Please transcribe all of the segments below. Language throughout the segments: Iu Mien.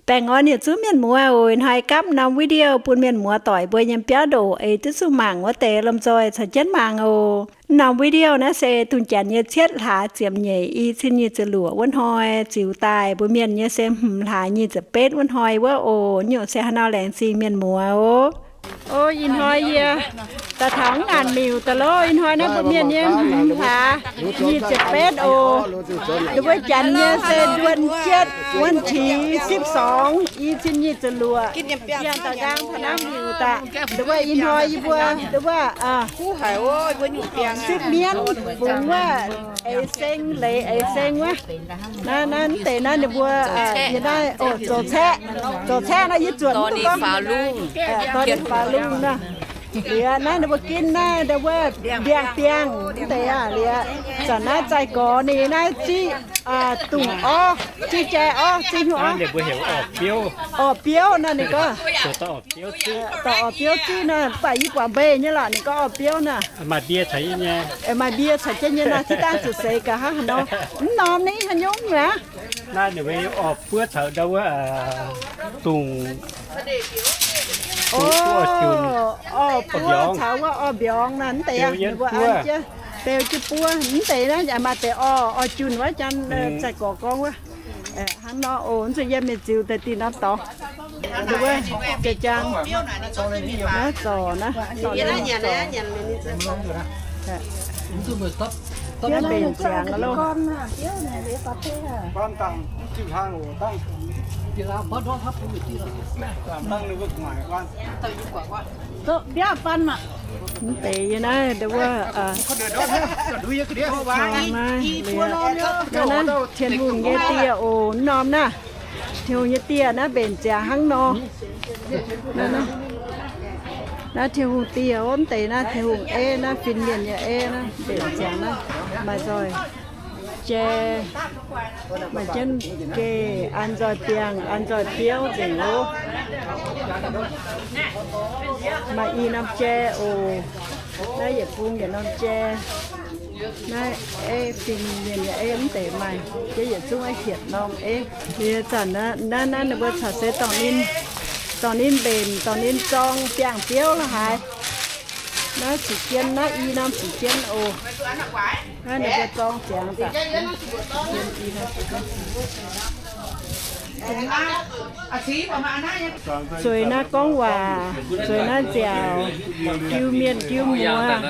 Baengh orn yietc zungv mienh muoz oc. Ih hnoi gapv norm video bun mienh muoz doic mbuo yiem biauv ndoqc ei duqv zuqc mangc wuov deix lomh nzoih caux jienv mangc oc. Norm video naaiv se dungh janx nyei cietv hlaax ziepc nyeic i cin nyic ziepc luoqc wuov hnoi ziux daaih, mbuo mienh nyei se hmz hlaax nyic ziepc betv wuov hnoi wuov oc. Nyungc se haaix nor laengz zingh mienh muoz oc. O, ih hnoi yie daaih taux ngaanc miuc daaih loh. Ih hnoi naaiv mbuo mienh nyei hmz hlaax nyic ziepc betv oc. Ninh mbuo janx nyei se เดือนเจ็ด วันที่สิบสอง i cin nyic ziepc luoqc, yangh daaih nqaang taux naaiv miuc daaih. Ninh mbuo ih hnoi yie mbuo ninh mbuo sipv mienv fungx wuov eix seng, leiz eix seng wuov. Naaiv, naaiv mv deix naaiv ninh mbuo, yie naaiv, o, zoux caeqv, zoux caeqv naaiv yie zuotc mv duqv gorngv, dorh ninh faaux lungh naaiv. Liuz naaiv ninh mbuo ginv naaiv ndau wuov ndiangx-biangh mv deix aqv. Liuz zanc naaiv zaih gorx ninh naaiv ziqv dungz orv, ziqv jai orv, ziqv hnyouv orv. Orv biouv naaiv ninh gorngv, dorh orv biouv ziqv naaiv, mv baac yie buatc mbeix nyei lorqc, ninh gorngv orv biouv naaiv. Maaih mbie caux jienv nyei naaiv, ziex dangh zuqc seix gaax hnangv haaix nor. Mv norm ninh haaix nyungc aqv. Naaiv ninh mbuo orv buov caux ndau wuov dungz, o, orv buov caux wuov orv mbiorngz naaiv, mv deix ninh mbuo an jienv beu jienv buov. Mv deix naaiv yaac maaih deix orv, orv junh wuov, janx zaih gorx gorngv wuov. Hnangv nor oc. Zuqc yiem mienh ziux daaih dinh norm dorngx. Wuov jai-jaang naaiv zorc naaiv, zorc naaiv zorc. Naaiv mbenc ziangx loh. Mv deix yie naaiv ndau wuov, naaiv, naaiv Tin-Hungh nyei dieh oc. Mv norm naaiv, Tin-Hungh nyei dieh naaiv mbenc ziangx hnangv nor. Naaiv Tin-Hungh dieh, mv deix naaiv Tin-Hungh ei, naaiv fin-mienh nyei ei naaiv mbenc ziangx naaiv. Maaih nzoih jai, maaih jienv geh an nzoih biangh, an nzoih biouv nzengc loh. Maaih i norm jai oc. Naaiv yietc bung yietc norm jai. Naaiv ei fin-mienh nyei ei mv deix maaih, jai yietc zungv ei hietc norm ei. Liuz zanc naaiv, naaiv, naaiv ninh mbuo caux se dorngc ninh, dorngc ninh mbenc, dorngc ninh zorng biangh biouv la'haaix. Naaiv ziqc jien, naaiv i norm ziqc jien oc. Naaiv ninh mbuo zorng ziangx daaih. Zueiz naaiv gorngv waac, zueiz naaiv nziaauc, jiu mienh jiu muoz,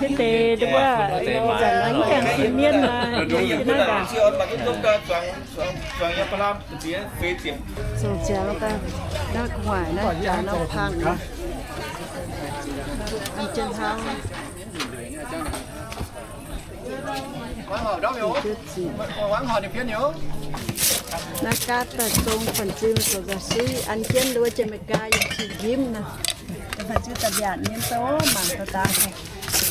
hitv deix wuov, zanc naaiv mv gaengh sin mienv naaiv, naaiv gaax. Zong ziangx daaih, naaiv gu'nguaaic naaiv jaax norm pang, an jienv hnangv. Naaiv gaatv daaih zong fan-ziu zoux nzauh suiv, an jienv nduov jiex America yiem cing njimv naaiv. Fan-ziu daaih mbiaatc nyei dov mangc daaih daaih.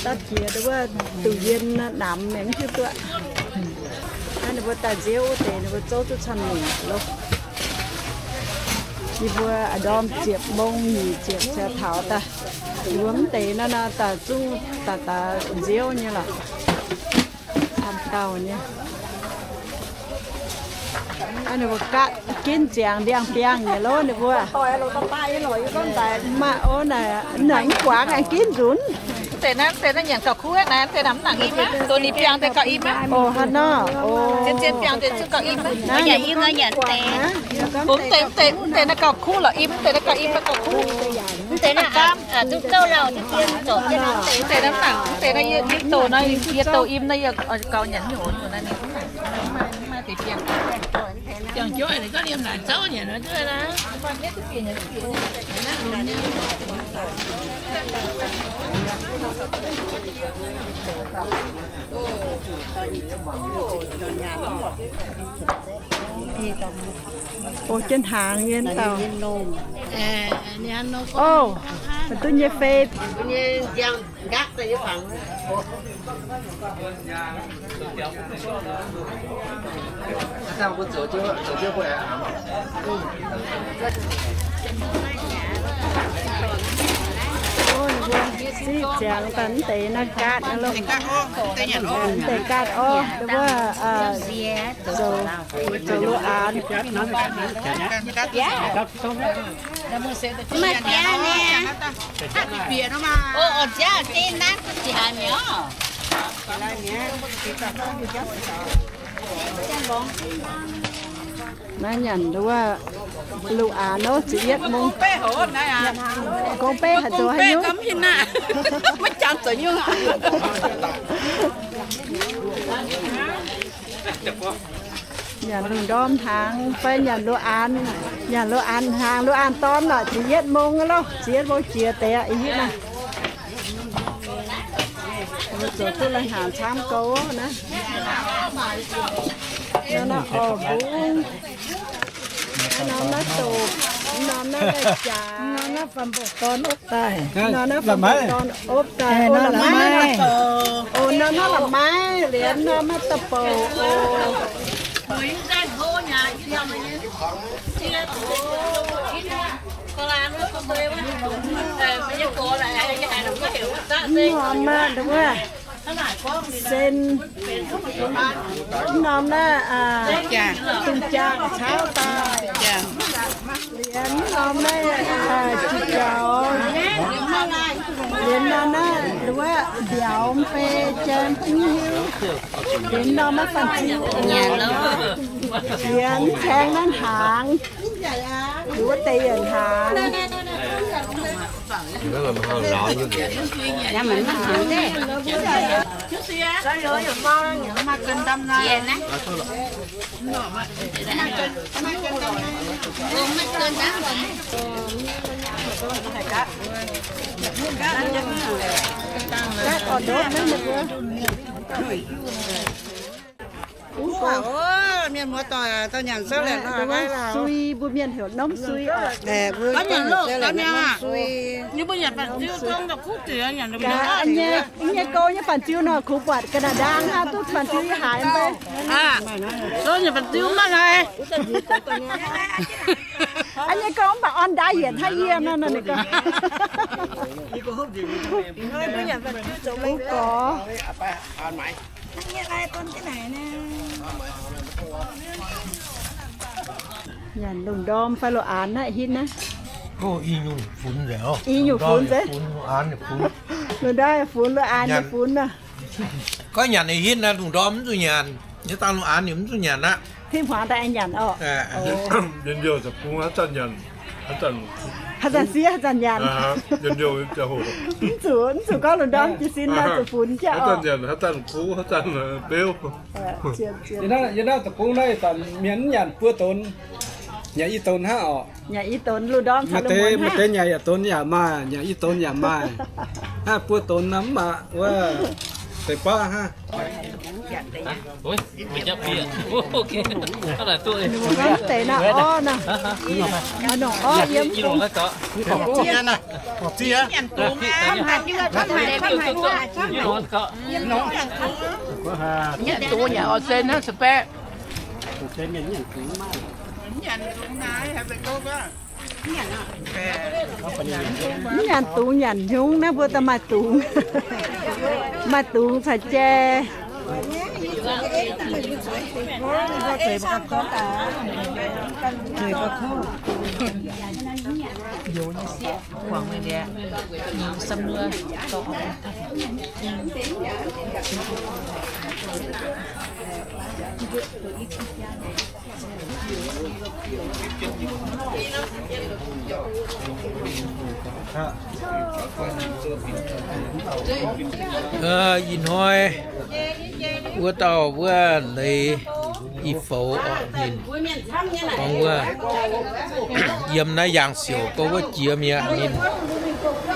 Dapv jiex nduov duqv yien namx mingh mv hiuv duqv. Naaiv ninh mbuo daaih nziouv wuov deix ninh mbuo zouv duqv camv nyungc loh. Yie mbuo ndorm ziepc mong nyic ziepc cingx taux daaih. Yie mbuo mv deix naaiv nor daaih zungv daaih daaih nziouv nyei lorqc. Camv dauh nyei. Ninh mbuo gaatv ginv ziangx ndiangx-biangh nyei loh ninh mbuo. Maaih o naaic, naaic mv guangc aengx ginv nzunc. Mv deix naaiv, mv deix naaiv nyanc gauh kuv naaiv, mv deix naaiv mv nangc im aqv. Dongh ninh biangh deix gauh im aqv. O, hnangv nor. O, zien-zien biangh deix zungv gauh im. Nyanc im nor nyanc mv deix. Mv deix, mv deix, mv deix naaiv gauh kuv lorqc, im, mv deix naaiv gauh im, naaiv gauh kuv. Mv deix naaiv gaamv, duqv gouv lauh, duqv zien zorc jienv nor mv deix. Mv deix naaiv mv nangc, mv deix naaiv yie, yie douh naaiv, yie douh im naaiv yie gauh nyanc nyungc naaiv. Biangh joiv ninh gorngv yiem naaic zouv nyanc nor, o, jienv hnaangx nyei dauh. O, duqv nyei fei. Ziqv ziangx daaih mv deix naaiv gaatv, mv deix gaatv orv, wuov, zoux, zoux lo aanx. Naaiv nyanc wuov lo aanx nor, ziepc yietv mungz. Gorngv beiv haaix zoux haaix nyungc? Maiv jangx zoux nyungc aqv. Nyanc lungh ndorm hnaangx fai nyanc lo aanx, nyanc lo aanx hnaangx, lo aanx dorn lorqc, ziepc yietv mungz loh, ziepc yietv mungz jiex deix aqv, ih hitv naaiv. Zoux duqv lai-hnaangx camv gouv naaiv. Nor naaiv orv mbungv, norm naaiv doqc, norm naaiv daaih jaax, norm naaiv fam mbuoqc dorn opv daaih, norm naaiv fam mbuoqc dorn opv daaih, o, la'maiv, o, norm naaiv la'maiv, liemh norm naaiv da'bouc, o. Mv norm naaiv, wuov, sen, mv norm naaiv, dungh jaang caux daaih, liemh mv norm naaiv, jiex jaux, liemh norm naaiv, wuov, mbiauz mv bei jaa mv hiuv, liemh norm naaiv fanh ziu, liemh caeng naaiv hnaangx, wuov deix yietc hnaangx. Mienh muoz-doic, dauh nyanc sou laengc nor, sui, mbuo mienh heuc norm sui oc. Mbuo nyanc norm sui. Nyei gouv nyei fanh ziu nor, kungx buatc ga'naaiv ndaang hnangv, duqv fanh ziu yie haiz mv bei. Nyei fanh ziu maiv lai. Aa, nyei gouv mv baac orn ndaav yietc hnangv yie nor, ninh gorngv. Gorx. Nyanc lungh ndorm fai lo aanx naaiv, hitv naaiv? I nyungc funx nzengc. Lungh ndorm funx, lo aanx nyei funx. Gorngv nyanc ih hitv naaiv, lungh ndorm mv zuqc nyanc. Nyiec dangh lo aanx ninh mv zuqc nyanc aqv. Haaix zanc siev haaix zanc nyanc. Mv zuqc, mv zuqc gorngv lungh ndorm jiez sin nor zuqc funx jauv oc. Yie naaiv deic-bung naaiv zanc mienh mv nyanc buo donx, nyanc i donx hnangv oc. Maaih deix nyanc yietc donx yaac maaih, nyanc i donx yaac maaih. Hnangv buo donx nor mv baac wuov deix baav hnangv. Mv deix naaiv orv naaiv, nongc orv yiem. Nyanc dungz nyanc orv sen hnangv, spaaeqv. Mv nyanc dungz nyanc hnyungv naaiv, mbuo daaih maaih dungz, maaih dungz caux jai. Ih hnoi wuov dauh wuov leiz i foux oc, ninh gorngv wuov yiem naaiv Yangh Siouc gorngv wuov jiex mi'aqv. Ninh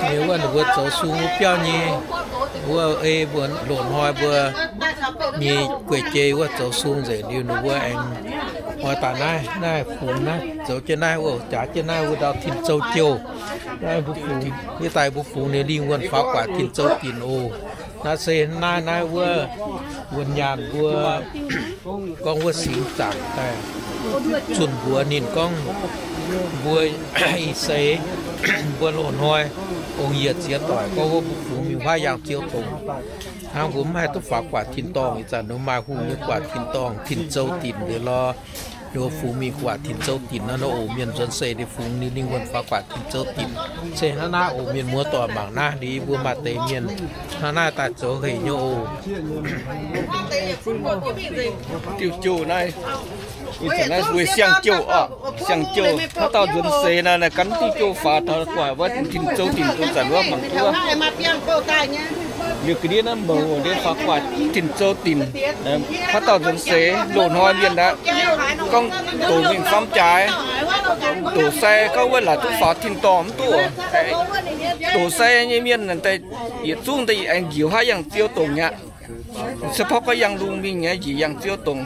nyei wuov, ninh mbuo zoux sung wuov biauv nyei wuov ei mbuo loz-hnoi mbuo nyei guei-jei wuov zoux sung nzengc liuz, ninh mbuo aengx oix daaih naaiv, naaiv fungx naaiv, zoux jienv naaiv wuov, jaax jienv naaiv wuov ndau tin-zou jouh. Naaiv mbuo fungx, yie daaih mbuo fungx ninh lingh wuonh faaux guaax tin-zou ginc oc. Naaiv se naaiv, naaiv wuov wuonh nyaanh mbuo gorngv wuov singx zaangc daaih zunh mbuox ninh gorngv mbuo ih seix mbuo loz-hnoi ong-yie ziex doic gorngv wuov mbuo fungx mingh huaav yangh ziouv dongc. Hnangv mbuo mv haih duqv faaux guaax tin-dorngh, ih zanc nor maaih hungh nyei guaax tin-dorngh, tin-zou dinc liuz lorz. Ninh mbuo fungx mingh guaax tin-zou dinc nor, nor oc mienh nzuonx seix ninh fungx ninh lingh wuonh faaux guaax tin-zou dinc. Se hnangv naaiv oc mienh muoz doic mangc naaiv, liuz mbuo maaih deix mienh hnangv naaiv daaih zoux hec nyei oc. Diuh jouh naaiv, ih zanc naaiv weic siang-jouh oc. Siang-jouh, haaix dauh nzuonx seix naaiv, naaiv gan diuh jouh faaux taux guaax wuov tin-zou dinc, zanc wuov mangc duqv. Liuz ga'ndiev naaiv mouc ndiev faaux guaax tin-zou dinc. Haaix dauh nzuonx seix loz-hnoi mienh aqv, gorngv doqc mingh famv jaaix, doqc sai gorngv wuov laaic duqv faaux tin-dorngh mv duqv. Doqc sai nyei mienh daaih yietc zungv daaih aengx njiec huaav yangh ziouv dongc aqv. Se gorngv yangh lungh mingh nyei njiec yangh ziouv dongc.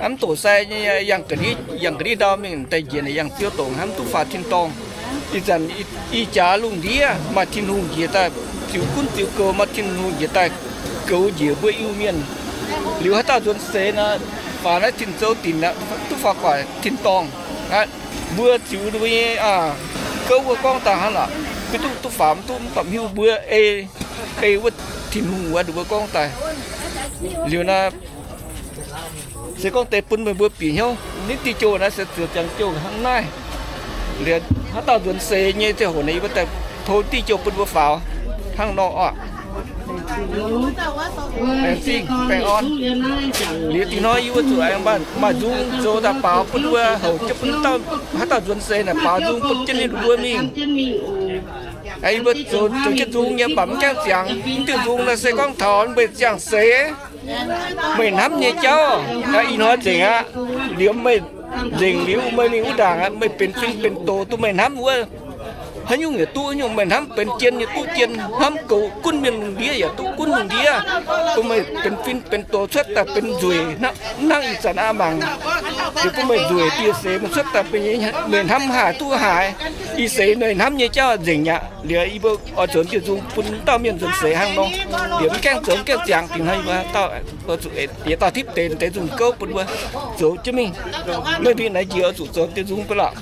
Mv doqc sai nyei yangh ga'ndiev, yangh ga'ndiev ndau mingh daaih njiec naaic yangh ziouv dongc, hnamv duqv faaux tin-dorngh. Ih zanc ih jaax lungh ndiev maaih Tin-Hungh njiec daaih ziux gunv ziux goux, maaih Tin-Hungh njiec daaih goux njiec mbuo Iu-Mienh. Liuz haaix dauh nzuonx seix nor, faaux naaiv tin-zou dinc aqv, duqv faaux guaax tin-dorngh. Mbuo ziux ninh mbuo nyei gouv wuov gorngv daaih hnangv lorqc, mv duqv, duqv faaux mv duqv, mv baac mv hiuv mbuo ei, ei wuov Tin-Hungh wuov ninh mbuo gorngv daaih. Liuz naaiv se gorngv deix bun meih mbuo bieqc hnyouv, nitv diuh jouh naaiv se ziouc ziangx jouh hnangv naaiv. Liuz haaix dauh nzuonx seix nyei ziangh hoc naaiv yie mbuo daaih tov diuh jouh bun mbuo faaux hnangv nor oc. Baengh zingh baengh orn. Liuz dingh hnoi yie mbuo zuqc aengx maaih nzung zoux daaih baaux bun mbuo houc jienv bun dauh, haaix dauh nzuonx seix naaic baaux nzung bun jienv ninh mbuo mingh. Yie mbuo zoux, zoux jienv nzung nyei mv baac mv gaengh ziangx. Mv diuh nzung naaiv se gorngv taux meih ziangh seix, meih hnamv nyei jauv, ih hnoi nzengc aqv. Liuz meih nzengc liuz meih mingh wuov ndaangc aqv, meih benx fin benx doz duqv meih hnamv wuov. Haaix nyungc yaac duqv, haaix nyungc meih hnamv benx jien yaac duqv jien, hnamv goux gunv mienh lungh ndiev yaac duqv gunv lungh ndiev, bun meih benx fin benx doz cuotv daaih benx nzueic hnangv ih zanc aqv mangc. Liuz bun meih nzueic dieh seix meih cuotv daaih benx, meih hnamv haaix duqv haaix. Ih seix meih hnamv nyei jauv nzengc aqv. Liuz yie mbuo oix zoux diuh nzung bun dauh mienh nzuonx seix hnangv nor. Liuz mv gaengh zoux mv gaengh ziangx dingc hnoi yie mbuo dauh, yietc dauh tipv deix deix nzung gouv bun mbuo zoux jienv mingh. Meih mbuo naaiv njiec oix zuqc zoux diuh nzung bun lorqc.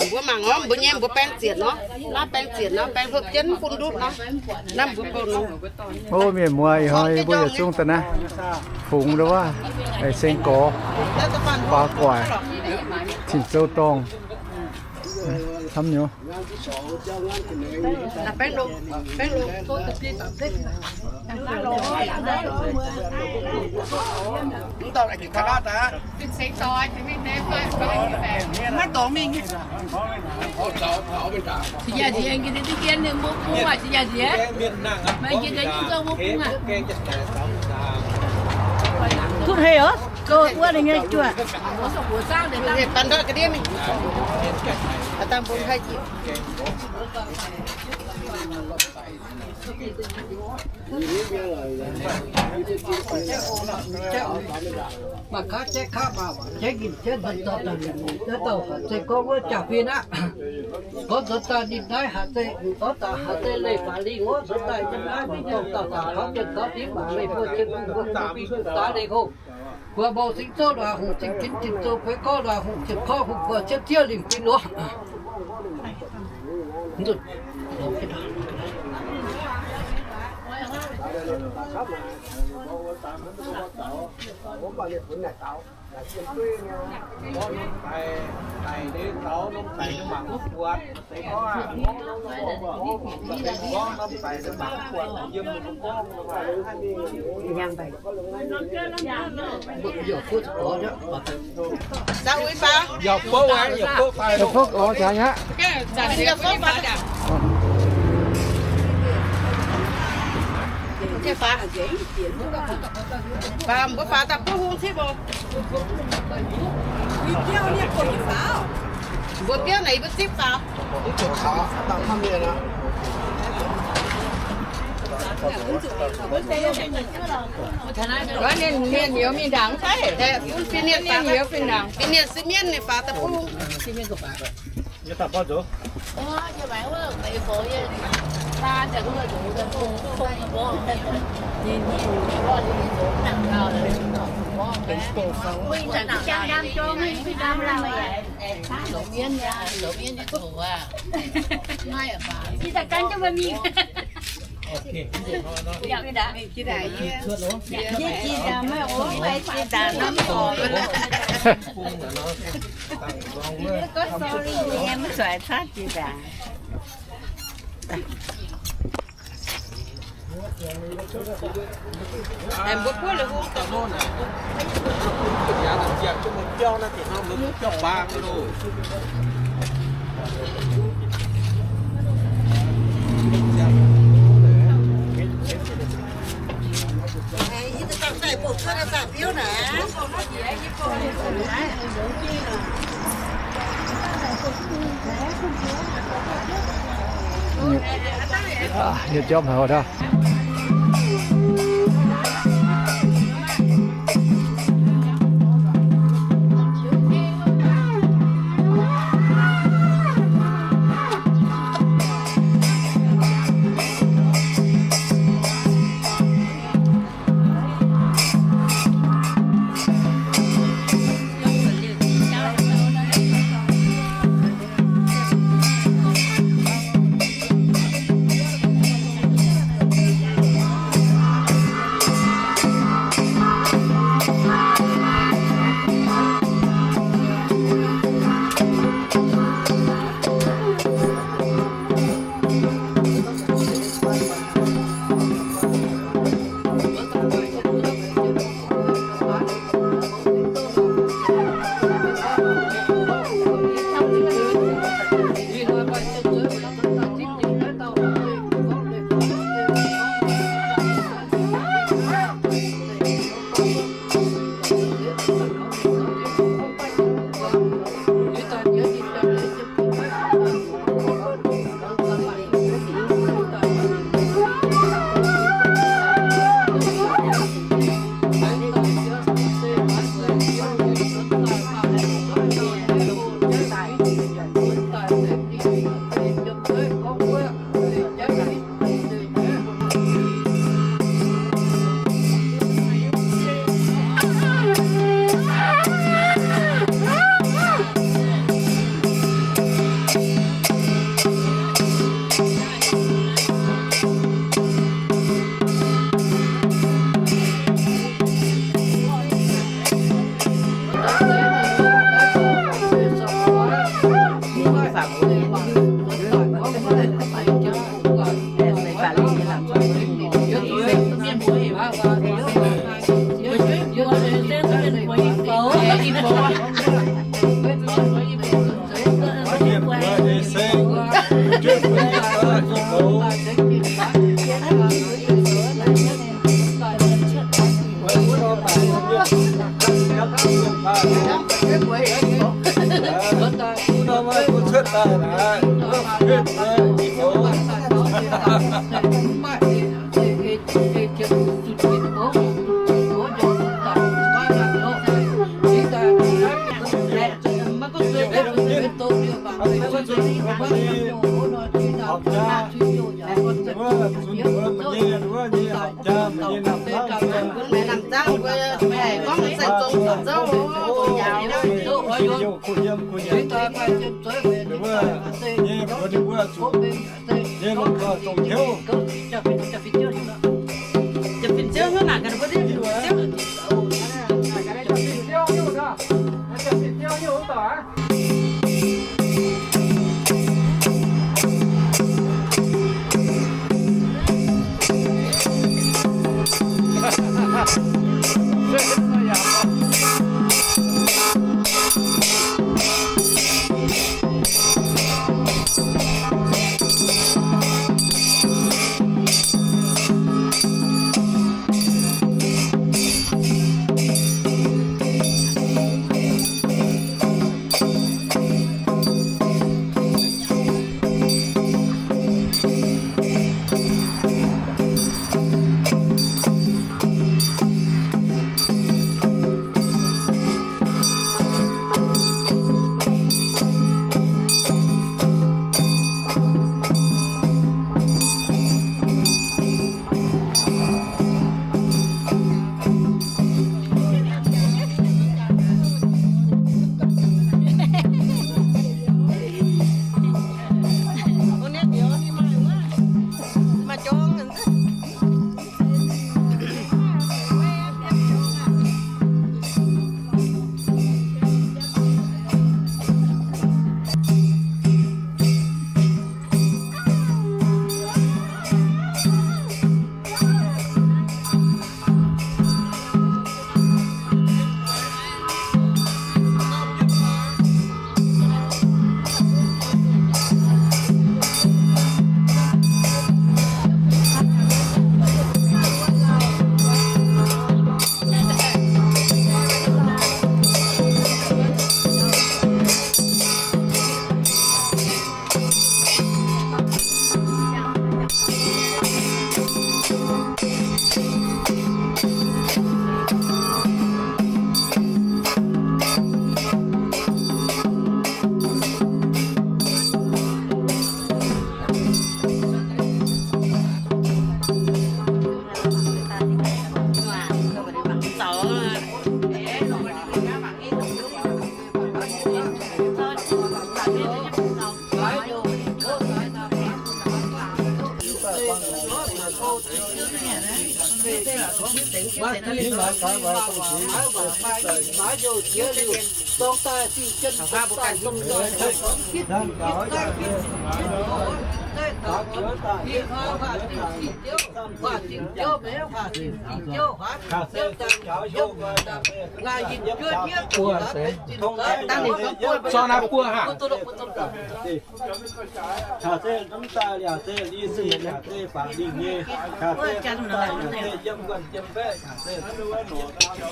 Mbuo mangc nor, mbuo nyei mbuo baeng zietc nor, naaiv baeng zietc nor, baeng hopv jienv bun ndutv nor, naaiv mbuo bouh nor. O, mienh muoz, ih hnoi mbuo yietc zungv daaih naaiv fungx ndau wuov, seng gorx, faaux guaic, tin-zou dorngh, camv nyei. Kutv hei oc, gouv wuov ninh nyei juoh. Bắn đôi cái đĩa mình. Tăng bốn hai triệu. Mangc gaax, jaiv kaav maah, jaiv nqimh jaiv nzuonx dauh daaih, jaiv dauh haaix zeiz gorngv wuov jaax fien aqv. Gorngv nzuonx daaih ninh naaiv haaix zeiz, gorngv daaih haaix zeiz leih faaux lingh wuov, nzuonx daaih jienv naaiv mingh dongh dauh daaih kaux mienh gauv dingv mangc meih mbuo jienv kungx mbuo kungx bingh kungx daaix leih hungh. Guaax mouc singx zouv nduqc hungh, zingh ginx zingh zoux bueix gorngv nduqc hungh, ziepc korv hungh guaax cietv ziev lingh fim luoqc. Yaac bouv aqv, yaac bouv daaih. Bouv orv jaax aqv. Mbuo faaux daaih bouv hung cipv oc. Mbuo biauv naaic yie mbuo zipv faaux. Ninh mienh youz mingh ndaangc, ninh mienh youz fih ndaangc. Ninh mienh se mienh ninh faaux daaih bung. Nyei jauv haic wuov.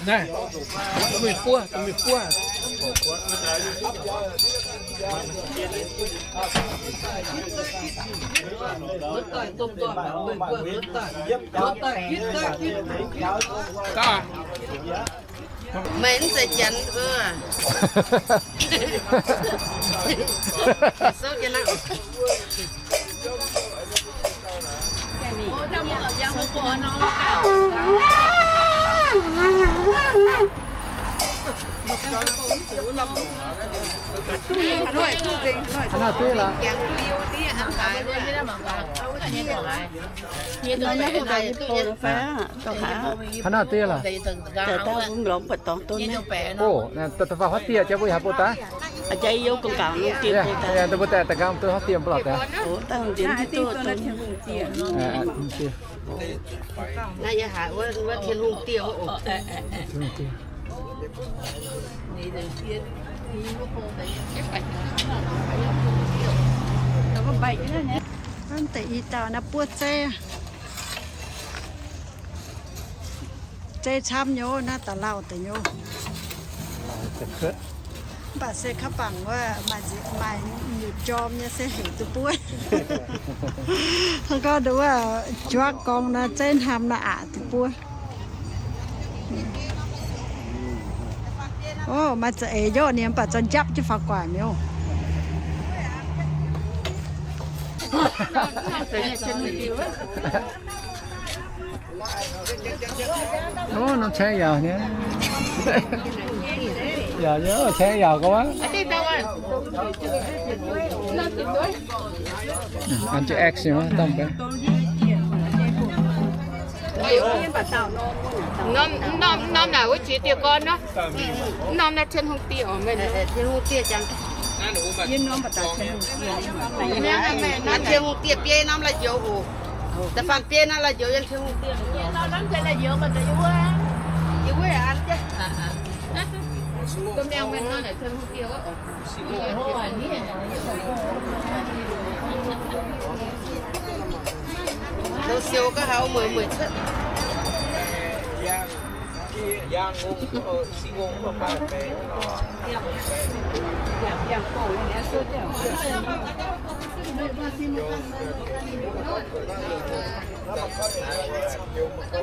Naaiv, mingh buov, mingh buov. Meih mv zeiz Janx mbuo. Souv jienv naaiv. Haaix nor deix lorqc? Haaix nor deix lorqc? Da'faanh huaav dieh jauv mbuo yaac bouh daaih. Da'faanh huaav dieh mbuo lorqc daaih. Naaiv yie haiz wuov Tin-Hungh dieh oc. Naaiv deix i dauh naaiv buov zeiv. Zeiv camv nyei, naaiv da'lauh deix nyei. Mv baac se kaav bangc wuov maaih, maaih nyutc jorm nyei se heuc duqv buov. Gorngv nduov juaqv gorngv naaiv zeiv hnamv naaiv aqc duqv buov. Ov, maaih za'eix njoqv ninh mv baac zorqv njapv jienv faaux guaax miuc. Ov, norm caeng yaauc nyei. Yaauc nyei, caeng yaauc gauh wuov. An jienv X nyei wuov, domh beiv. Norm, norm naaic wuov jiex dieh gorn nor. Norm naaiv Tin-Hungh dieh oc, meih. Tin-Hungh dieh biei norm la'njoux oc. Da'faanh biei norm la'njoux yiem Tin-Hungh dieh. Siou ga'haux mueic mueic cuotv.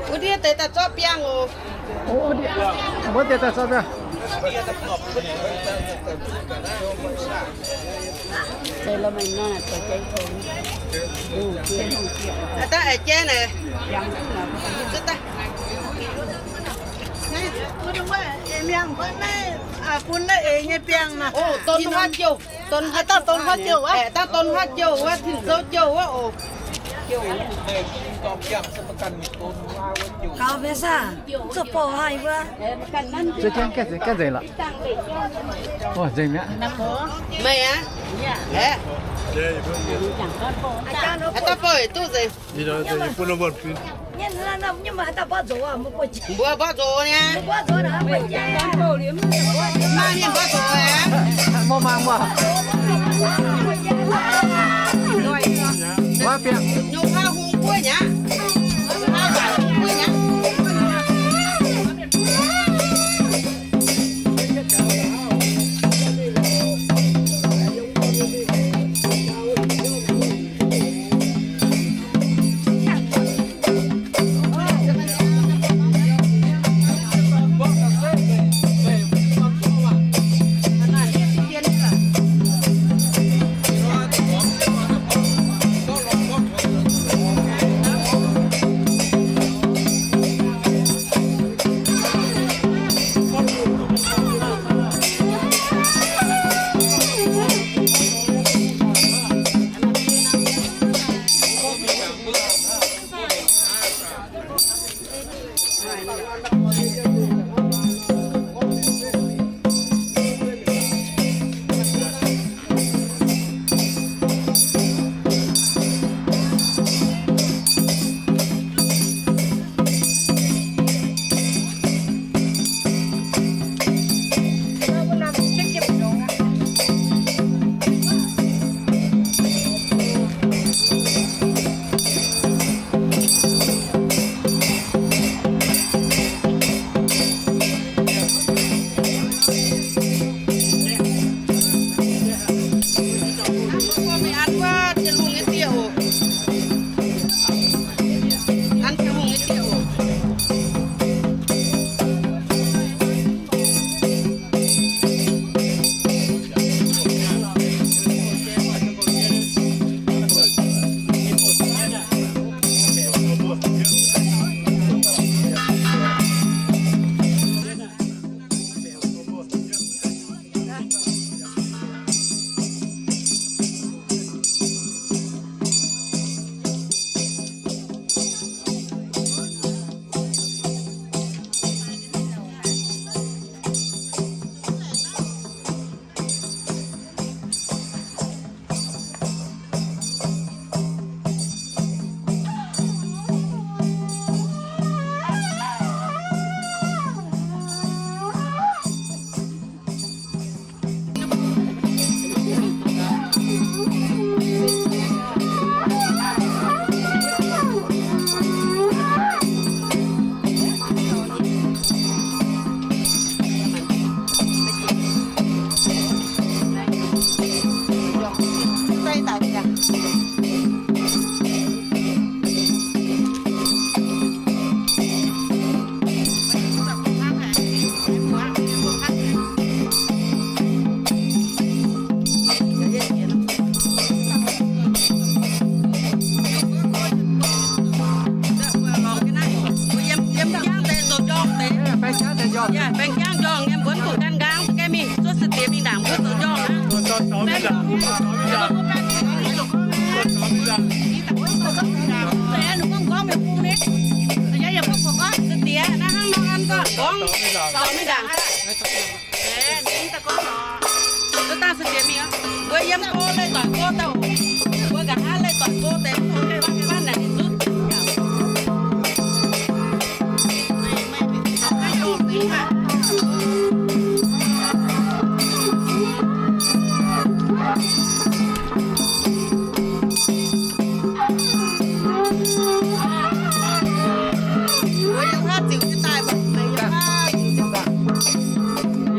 Wuov ndiev deix daaih zorqv biangh oc. Wuov ndiev daaih zorqv biangh. Daaih aengx jaiv naaic. Bun naaiv eix nyei biangh naaic. Tin-Hungh jouh. Dongh huaav jouh wuov, dongh huaav jouh wuov, Tin-Hungh jouh wuov oc. Gaux mienh saah, zuqc bouh haic wuov. Za'gengh gaengh nzengc, gaengh nzengc lorqc. Nzengc mi'aqv. Meih aqv. Haaix dauh bouh duqv nzengc? Mbuo mborqv nzox nyei. Maaih mienh mborqv nzox aqv. Mborqv mangc. Nyungc hnangv hungh buov nyei aqv. Hnangv hungh buov nyei aqv.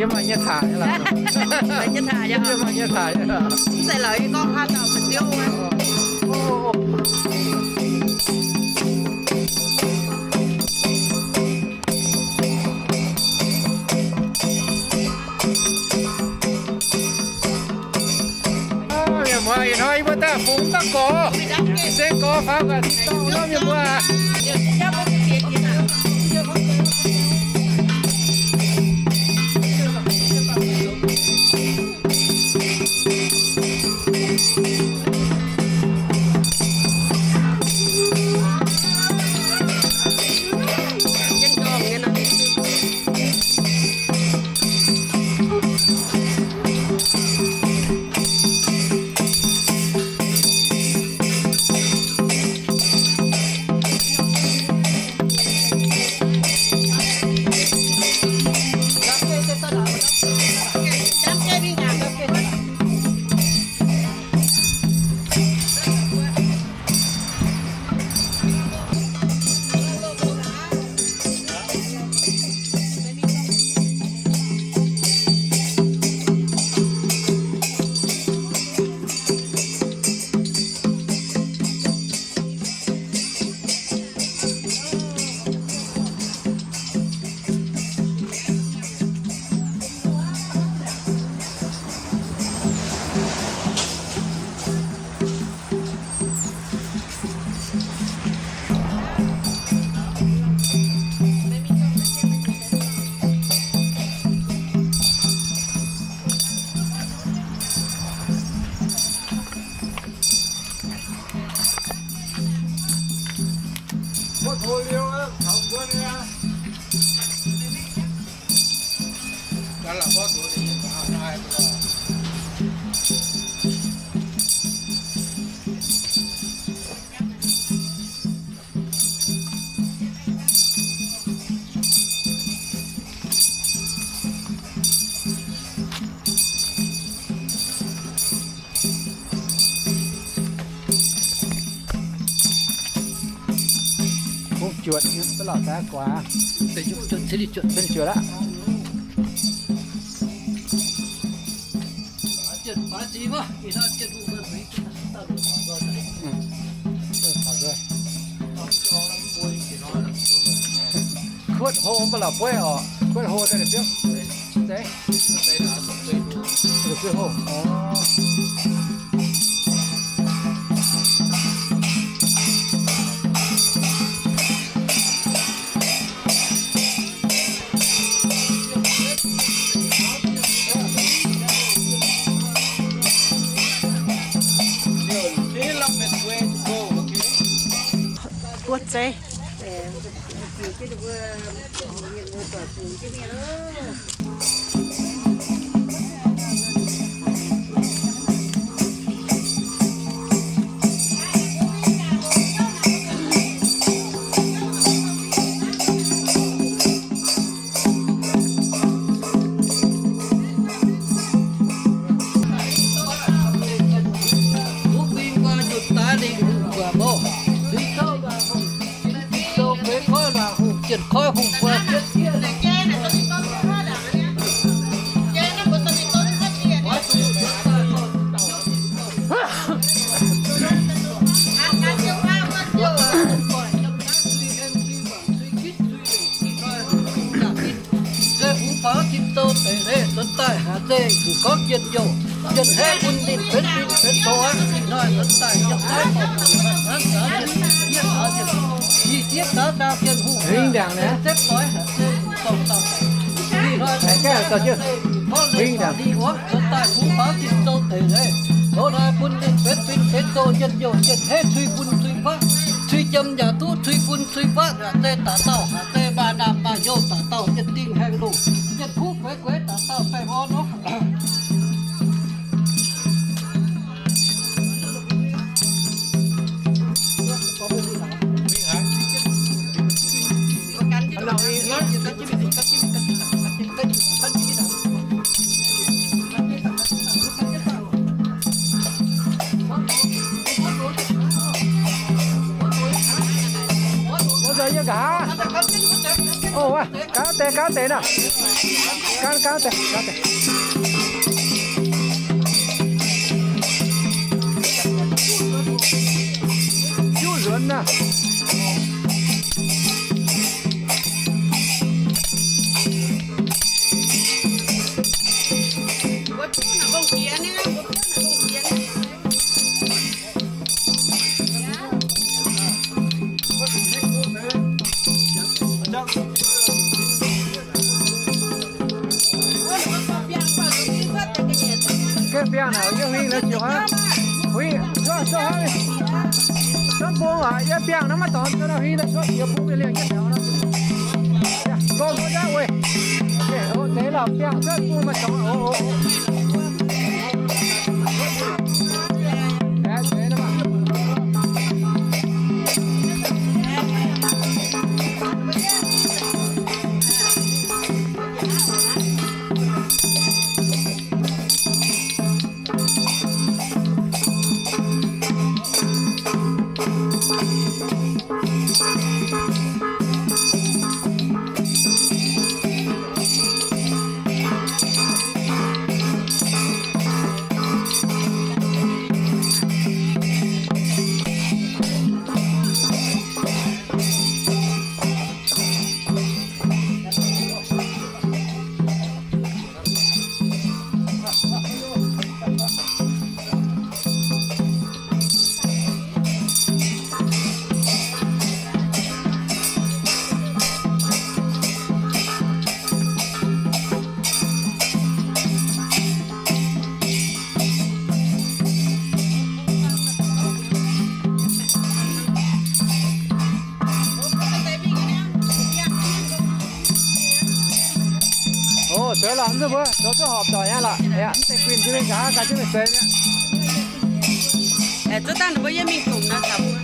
Yie maaih nyei taaix lorqc. Maaih nyei taaix yaac. Yie maaih nyei taaix yaac. Mv zeiz lorqc, yie gorngv haaix dauh fu'jueiv. Mienh muoz, ih hnoi yie mbuo daaih fungx daaih gorx, se gorx faaux gaax ti dauh nor mienh muoz. Juotc, mv lauh daaih guaax. Juotc aqv. Kuotv hlo mv baac la'bueiv oc. Kuotv hlo daaih biouv. Zeiz. La'bueiv hlo. Buov zeiv. Nzunc daaih haaix zeiz zuqc gorngv njien-youh, njien-haeqv bun ninh benx fin benx zoux aqv. Ih hnoi nzunc daaih yiem naaiv gorngv hnangv gaax mienh, yie gaax mienh, yie diev gaax nzaang Tin-Hungh, hingv ndaangc naaiv, setv doix haaix zeiz zuqc dorngc dauh, ih hnoi hingv ndaangc, ninh wuov nzunc daaih kungx faaux tin-sou deix leiz, zoux naaiv bun ninh benx fin benx zoux njien-youh, njien-haeqv, cui bun cui faqv, cui jiem yaac duqv cui bun cui faqv, haaix zeiz daaih dauh, haaix zeiz maaih naamh maaih hnyouv daaih dauh, yietc dingh haengh lungh, yietc kuv gueix gueix daaih dauh baengh orn nor. Wuov nzunc yie nqa'haav, o, wuov, gaanv deix, gaanv deix nor. Gaanv, gaanv deix, gaanv deix. Juqv nzuonx naaiv. Gengh biangh naaic yie huing la'jiex aqv. Huing cuotv, cuotv hnangv, cuotv bung aqv. Yie biangh naaiv maiv dorngx, cuotv huing daaih cuotv jiex bung mingh liangx jienv taux nor. Gomh wuov jaav weic. Deix lorqc, biangh cuotv bung maiv dorngx oc. Oc, zoux lorqc, mv zuqc mbuo zoux duqv horpc doic nyei lorqc. Mv deix guinh jienv mingh nqa'haav ganh jienv mingh seix mi'aqv. Zuov dangh ninh mbuo yie mingh dungc nor taux mbuo.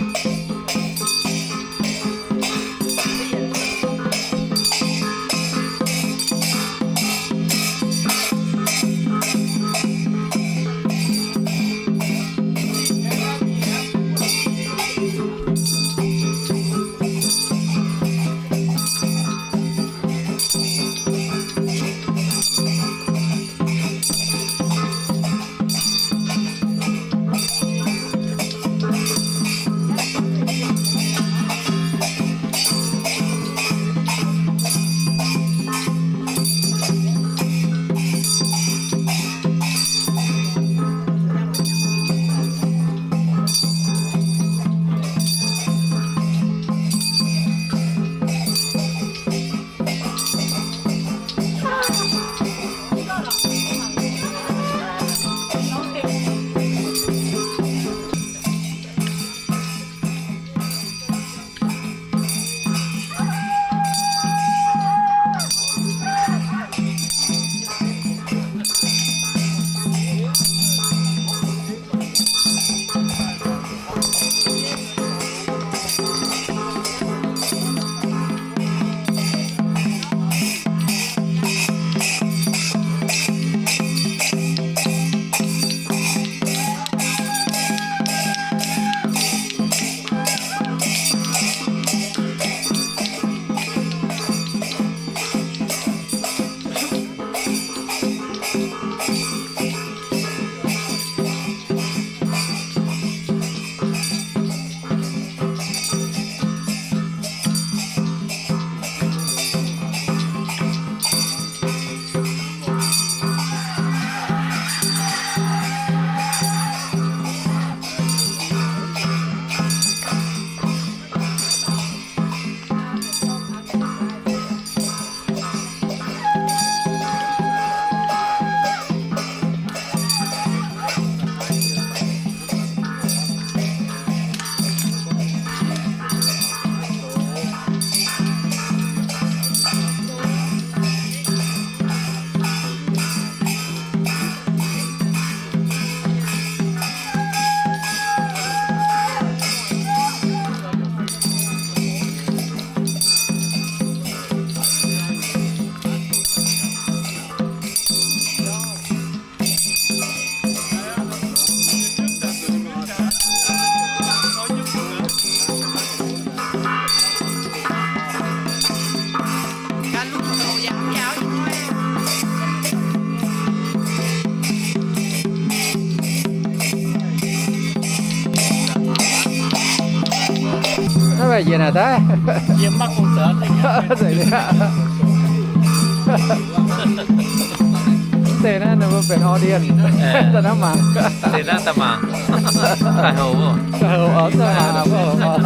Yietc naaic daaih. Mv deix naaiv ninh mbuo benx audience daaih naaiv mangc. Daaih mangc. Daaih hoc, daaih mangc.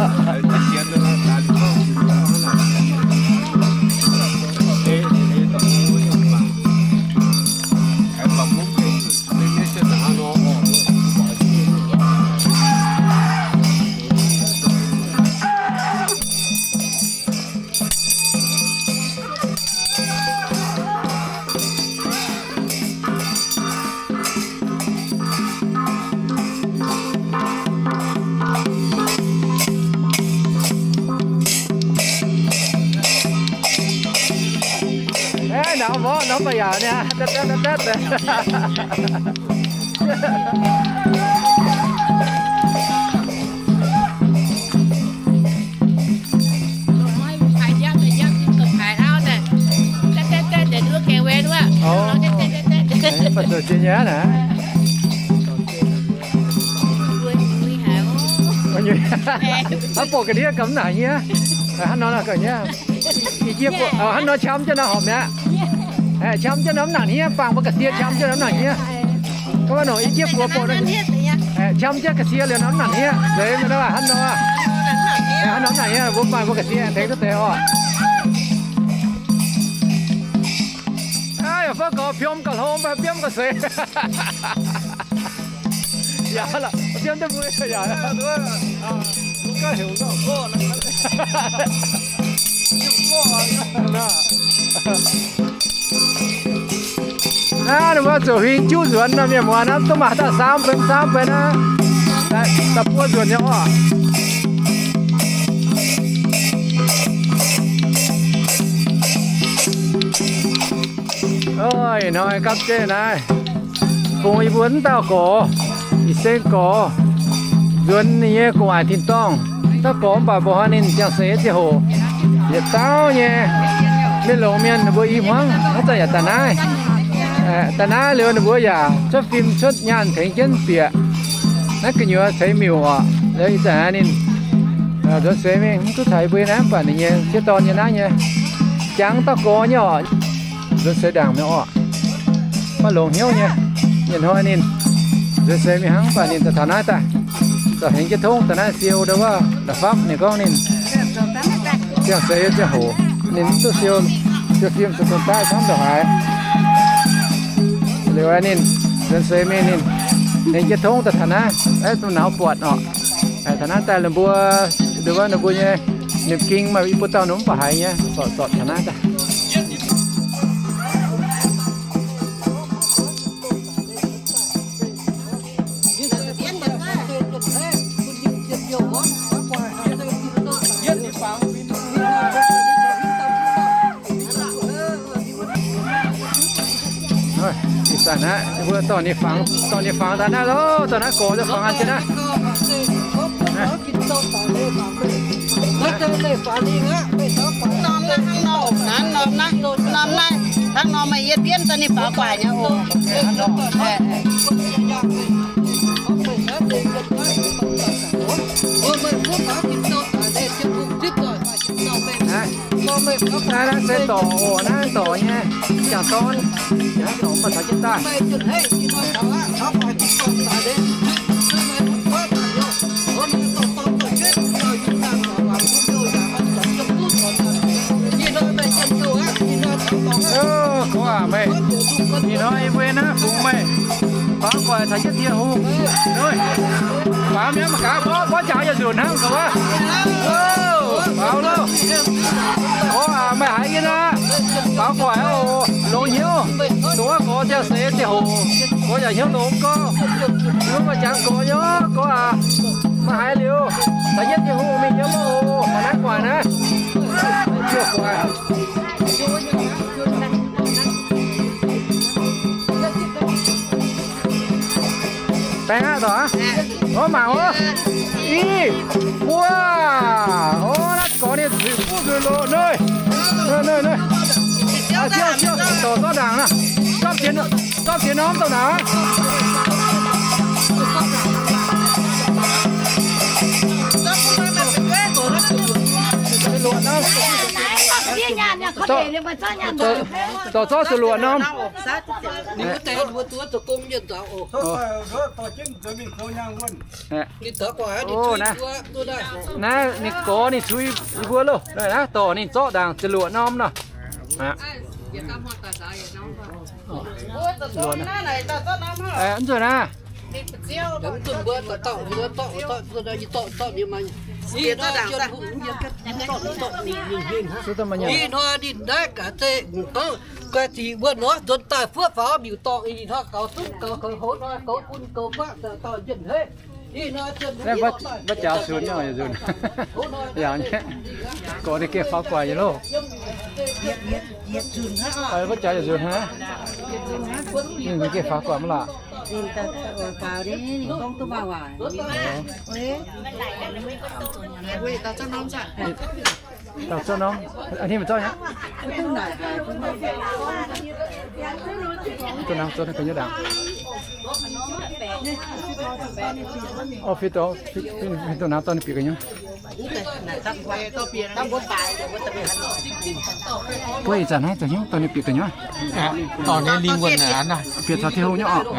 Aeqv, nor mborqv nor ba'yaac niaa. Baac zoux jiex nyei aqv naaic. Hnangv buatc ga'ndiev ga'mv naaic nyei. Hnangv nor ga'nyaiv. Ih jieqv buo, hnangv nor qam jienv nor horpc mi'aqv. Qam jienv nor mv nangc hniev, bangc mbuo ga'sie qam jienv nor mv nangc hniev. Gorngv nor ih jieqv buo buo nor, qam jienv ga'sie liuz nor mv nangc hniev. Zeiz mv hnangv nor. Hnangv nor mv nangc hniev, mbuo bangc mbuo ga'sie tengx duqv deix oc. Aa, yaac fov gorx piom ga'hlo mv baac biomv ga'seix. Yaac la'bienv duqv mbuo yaac. Naaiv ninh mbuo zuqc huingx juqv nzuonx nor, mienh muoz, naaiv duqv maaih daaih saam benx saam benx aqv. Daaih buo nzuonx nyei oc. Ih hnoi gapv zeiv naaiv, fungx yie mbuo wuov dauh gorx, ih seng gorx, nzuonx ninh nyei gu'nguaaic tin-dorngh. Dauh gorx mv baac mbuo hnoi ninh ziangh seix nyei ziangh hoc, yietc dauh nyei mienh longx mienh ninh mbuo i hmuangv, hnangv zanc yaac daaih naaiv. Daaih naaiv liuz ninh mbuo yaac cuotv fim cuotv nyaanh tengx jienv bieqc naaiv gu'nyuoz ceix miuc oc. Liuz ih zanc ninh nzuonx seix mingh mv duqv taux yie mbuo naaiv, mv baac ninh nyei sieqv dorn nyei naaiv nyei, jangx dauh gorx nyei oc. Nzuonx seix ndaangc mi'aqv oc. Maiv longx hnyouv nyei. Ih hnoi ninh nzuonx seix mingh hnangv, mv baac ninh daaih taux naaiv daaih, daaih tengx jienv tongv daaih naaiv siou ndau wuov la'fapv. Ninh gorngv ninh ziangh seix ziangh hoc ninh mv duqv siou, siou fim siou dongh daaih camv ndongc haaix. Liuz ninh nzuonx seix mingh ninh tengx jienv tongv daaih taux naaiv, aeqv, duqv naux buatc oc. Taux naaiv daaih ninh mbuo, ndau wuov ninh mbuo nyei nimc ging maaih i buo dauh nor mv baac haiz nyei, zorc zorc taux naaiv daaih. Ih zanc naaiv mbuo dorh ninh fangx, dorh ninh fangx daaih naaiv loh, dorh naaiv gorx daaih fangx an jienv naaiv. Norm naaiv, hnangv norm naaiv, norm naaiv, hnangv norm meih yietc bienv daaih ninh faaux gu'nguaaic nyei oc. Naaiv, naaiv se dorc oc, naaiv dorc nyei, jangc dorn, naaiv dorc mv baac taux jienv daaih. Gorx aac, meih ih hnoi yie mbuo naaiv fungx meih faaux gu'nguaaic caux jienv Tin-Hungh. Faaux mi'aqv mangc gaax, mborqv jaax yaac nzunc hnangv zoux wuov. Faaux loh. Gorx aac, meih haiz yie naaiv, faaux gu'nguaaic oc, longx hnyouv. Dongh wuov gorx ziangh seix ziangh hoc, gorx yaac hnyouv longx gorx. Yie mbuo maaih jangx gorx nyei, gorx aac. Meih haiz liuz, caux jienv Tin-Hungh mingh yiem oc, faaux naaiv gu'nguaaic naaiv. Baeng aqv, dorh aqv. Mangc oc. Ih, wuov, naaiv gorx ninh zuqc buv nzuih loz, naaiv, naaiv, naaiv. Siou, siou, dorh zorqv ndaangc naaiv. Zorqv jiex, zorqv jiex norm dorh ndaangc aqv. Dorh zorqv zuqc luoqc norm. Naaiv ninh gorx ninh cui mbuo loh, naaiv dorc ninh zorqv ndaangc zuqc luoqc norm nor. Mv nzunc naaiv, ih hnoi ninh naaiv gaax zeiz guai ziqc wuov norm nzuonx daaih fuoqv faaux miuc-dorngh, ih hnoi gaux zunv gaux houv hnoi gaux bun gaux guangv dauh dauh njien hneiv. Wuov jaax nzunc, yaac gorx ninh geh faaux guaax nyei loh. Wuov jaax nzunc hnangv. Ninh geh faaux guaax mv laac. Dauh zorqv norm, a'hneiv maiv zorqv nyei. Duqv nangv zorqv naaiv ga'nyiec ndaangc. Orv, fih duqv, fih duqv nangv dorh ninh bieqc ga'nyiec. Buov ih zanc naaiv zoux hnyouv dorh ninh bieqc ga'nyiec. Dorh ninh lingh wuonh aqv. Bieqc caux Tin-Hungh nyei orqc.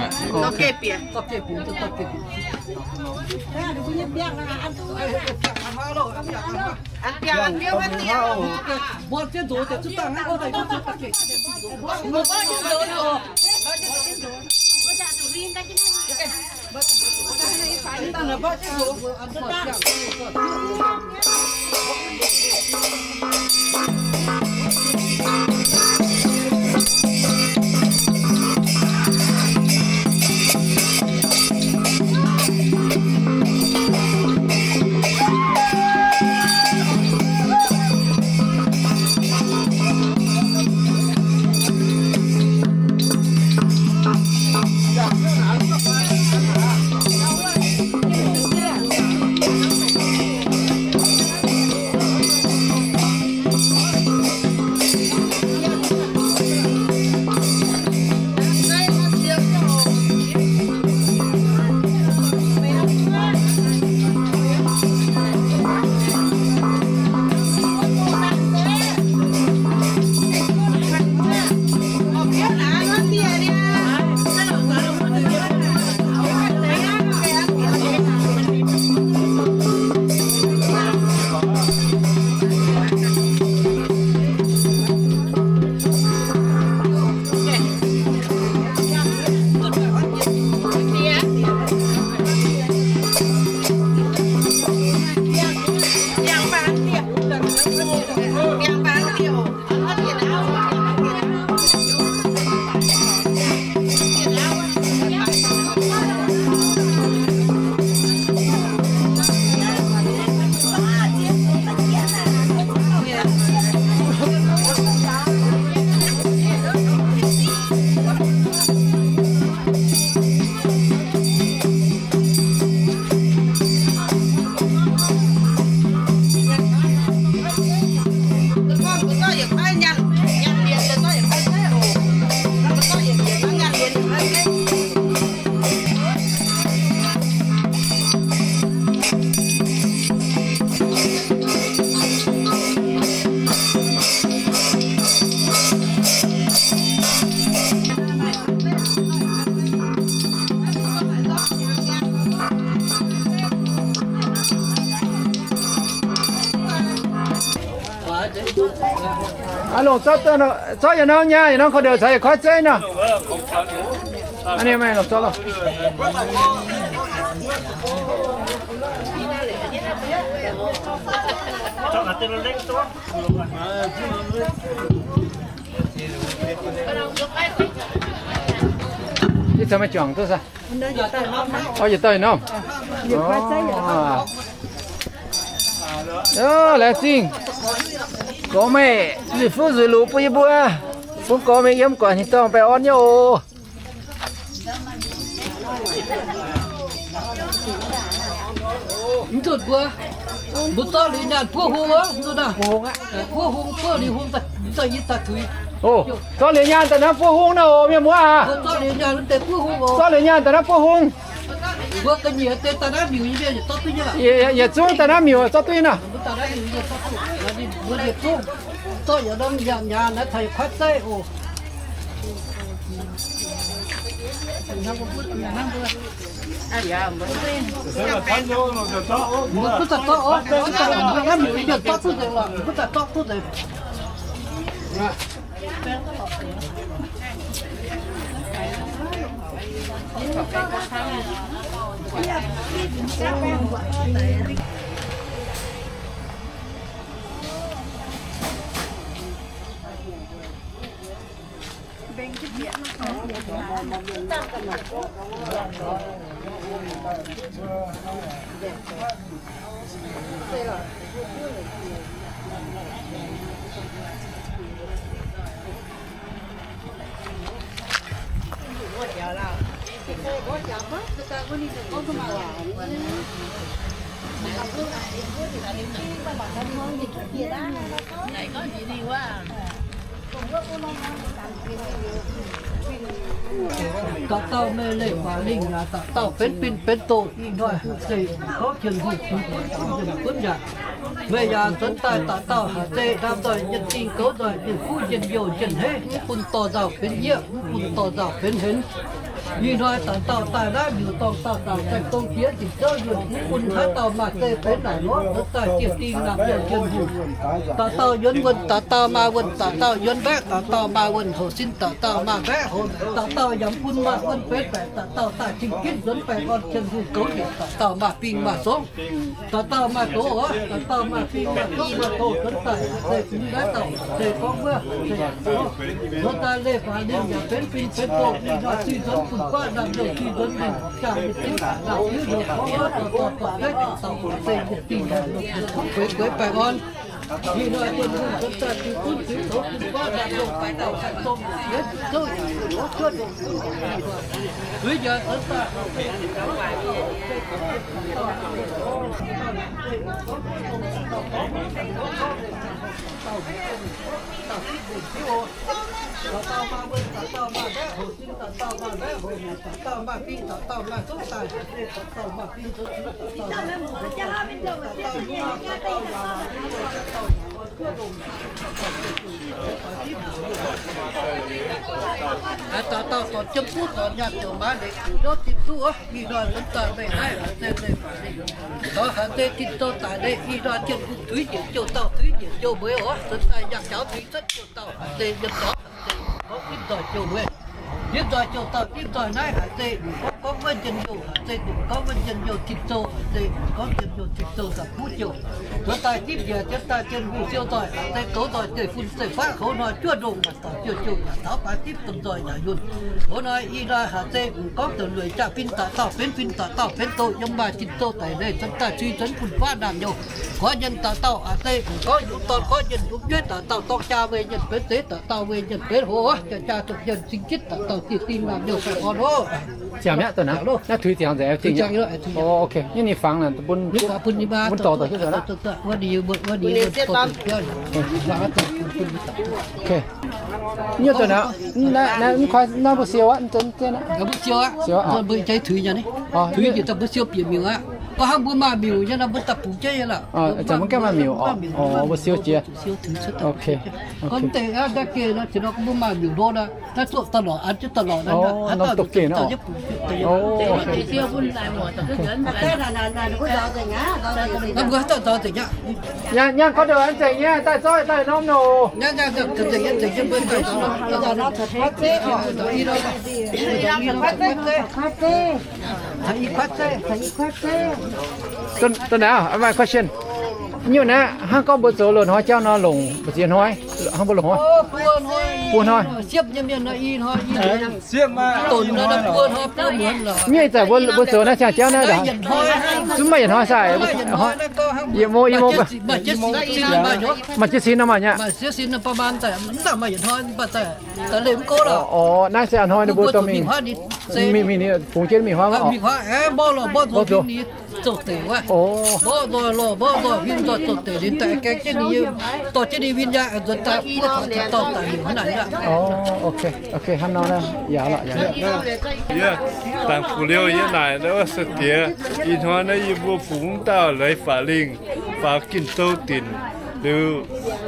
Aa, longc zorqv, zorqv yietc norm nyaah, yietc norm korv-ndiev caux yietc koiv zeiv nor. Aa, ninh meih longc zorqv loh. Ih, caux meih juangc duqv saah? Orv, yietc dauh norm. Laengz zingh. Gorx meih zuiz fuqv zuiz luqc bun yie mbuo, bun gorx meih yiem guaix hnyangx-dorngh baengh orn nyei oc. Mv zuqc mbuo, mbuo zorqv liuz nyaanh buov hung oc, mv zuqc naaic. Buov hung, buov liuz hung, zorqv yie daaih tuix. Oc, zorqv liuz nyaanh daaih naaiv buov hung naaic oc, mienh muoz aac. Zorqv liuz nyaanh daaih naaiv buov hung. Mbuo ga'nyiec deix daaih naaiv miuc nyei mienh yietc zorqv duqv nyei lorqc. Yietc zungv daaih naaiv miuc zorqv duqv nyei nor. Mbuo daaih naaiv miuc zorqv duqv, mbuo yietc zungv zorqv yietc norm nyanc nyanc naaiv taux yietc kuaaiv zeiv oc. Mbuo kuv daaih zorqv oc, naaiv miuc yietc zorqv duqv nzengc lorqc, kuv daaih zorqv duqv nzengc. Dauh dauh meih leiz-baaix lingh yaac dauh dauh benx fin benx doz, ih hnoi haaix zeiz gorngv Tin-Hungh fingx buonv yaac, meih yaac zuonx daaih dauh dauh haaix zeiz ndaam nzoih njien-dingh goux nzoih njien-kuv njien-youh njien-heiv, mv bun dorh nzauh benx yieqv, mv bun dorh nzauh benx henx. Ih hnoi dauh dauh daaih naaiv miuc-dorngh dauh dauh daaih dongh jiex ziepc zouv yuonh, mv bun haaix dauh maaih zeiv benx naaic nor, zuonx daaih jiez dingh naamh youh Tin-Hungh. Dauh dauh yuonx wuonh, dauh dauh maaih wuonh, dauh dauh yuonx mbaeqv, dauh dauh maaih wuonh houc sin, dauh dauh maaih mbaeqv houc, dauh dauh yaac mv bun maaih wuonh benx baeqc, dauh dauh daaih cing-ginv nzuonx baengh orn Tin-Hungh goux njiec, dauh dauh maaih bingh maaih zorngv. Dauh dauh maaih doz oc, dauh dauh maaih bingh maaih zorngv maaih doz, zuonx daaih zeiv fungx naaiv dauh zeiv gorngv wuov zeiv, zuonx daaih leiz-baaix lingh yaac benx fin benx doz, ih hnoi suiv nzuonx fun-faqv naamh youh, suiv nzuonx mingh jaa nyei zinh ndaangc naamh youh youh gorngv wuov dorh dorh dorh mbaeqv dauh zeiv nyei dingh, kuv gueix gueix baengh orn. Ih hnoi Tin-Hungh zuonx daaih ziux gunv ziux zoux fun-faqv naamh youh baengh dauh baengh dongh, yietc zouv yaac zuqc cuotv ndongc zuiz njiec zuonx daaih. Dauh dauh maaih wuonh, dauh dauh maaih mbaeqv houc sin, dauh dauh maaih mbaeqv houc hnyangx, dauh dauh maaih bingh, dauh dauh maaih zouv daaih, dauh dauh maaih bingh zoux zuiz, dauh dauh maaih bingh zoux zuiz, dauh dauh yaac, dauh dauh yaac, dauh dauh yaac, dauh dauh dorh jiem duqv dorh nyaanh ziouc maaiz leiz nzorv tin duqv wuov. Ih hnoi zuonx daaih meih naaiv haaix zeiz, meih taux haaix zeiz tin-zou daic leiz, ih hnoi Tin-Hungh tuix njiec jouh dauh, tuix njiec jouh mueiz oc. Zuonx daaih yangh jaux tuix cuotv jouh dauh haaix zeiz yiem dorngx haaix zeiz gorngv dimv nzoih jouh mueiz, dimv nzoih jouh dauh, dimv nzoih naaiv haaix zeiz gorngv, gorngv wuov njien-youh haaix zeiz, gorngv wuov njien-youh tin-zou haaix zeiz, gorngv njien-youh tin-zou daaih buv jouh. Zuonx daaih dimv njiec jienv daaih Tin-Hungh siou nzoih haaix zeiz goux nzoih zeiv-fun zeiv-faqv, hoz hnoi juov ndongh maaih dorngx jouh jouh yaac taux baaix dimv domh nzoih yaac yunh. Hoz hnoi ih hnoi haaix zeiz gorngv deix lueic jaa-fin dauh dauh benx fin, dauh dauh benx doz, yiem maaih tin-zou daic leiz, zuonx daaih suiv nzuonx fun-faqv naamh youh. Gorngv nyei dauh dauh haaix zeiz gorngv yungz dorn, gorngv nyei yungz jueiv, dauh dauh dorng jaa weih nyei benx zeiv, dauh dauh weih nyei benx hoz, jaa jaa zuqc nyei cing-jitv, dauh dauh jiez dingh naamh youh baengh orn oc. Ziangh mi'aqv, dongh naaiv, naaiv tuix ziangx nzengc. Ok, nyei ninh fangx naaic bun, bun dorh dorh. Ok. Nyei dongh naaiv, naaiv mbuo siou aqv, siou aqv. Mbuo jai tuix nyei, tuix njiec daaih mbuo siou bieqc miuc aqv. Gorngv hnangv mbuo maaih miuc nyei nor, mbuo daaih bungx jienv nyei lorqc. Mbuo gaengh maaih miuc oc. Mbuo siou jiex. Ok. Gorngv deix aqv, daaih geh nor, jiex nor mbuo maaih miuc hlo nor, naaiv zuoqv daaih lorqc, an jienv daaih lorqc nor, haaix dauh zuqc geh nor. Naaiv mbuo haaix dauh nzaaux nzengc aqv. Nyangh, nyangh gorngv deix an nzengc nyei, daaih zorqv daaih norm nor. Dongh naaiv, my question. Nyungc naaiv, hnangv gorngv mbuo zoux loz-hnoi jauv nor, longc mbu'ziex hnoi? Hnangv mbuo loz-hnoi, buo hnoi. Mienh ih zanc mbuo, mbuo zoux naaiv siang jauv naaiv, zungv maaih yietc hnoi sai. Yietc mo, yietc mo, maaih jienv sin nor maaih nyei. Orv, naaiv se a'hnoi ninh mbuo dorh mingh, mingh, mingh bungx jienv mingh huaav oc. zoux deix wuov. Mborqv nzoih lorh, mborqv nzoih win nzoih zoux deix, ninh daaih gaeng jienv ninh nyei, dorh jienv ninh win nyaanh nzuonx daaih buov taux tin-dorngh daic liuz hnangv naaic aqv. Yie dangc fuc liouh yie naaic wuov sai-diex, ih hnoi naaiv yie mbuo fungx dauh leiz Faatv Lingh faaux Ging-Sou dinc liuz,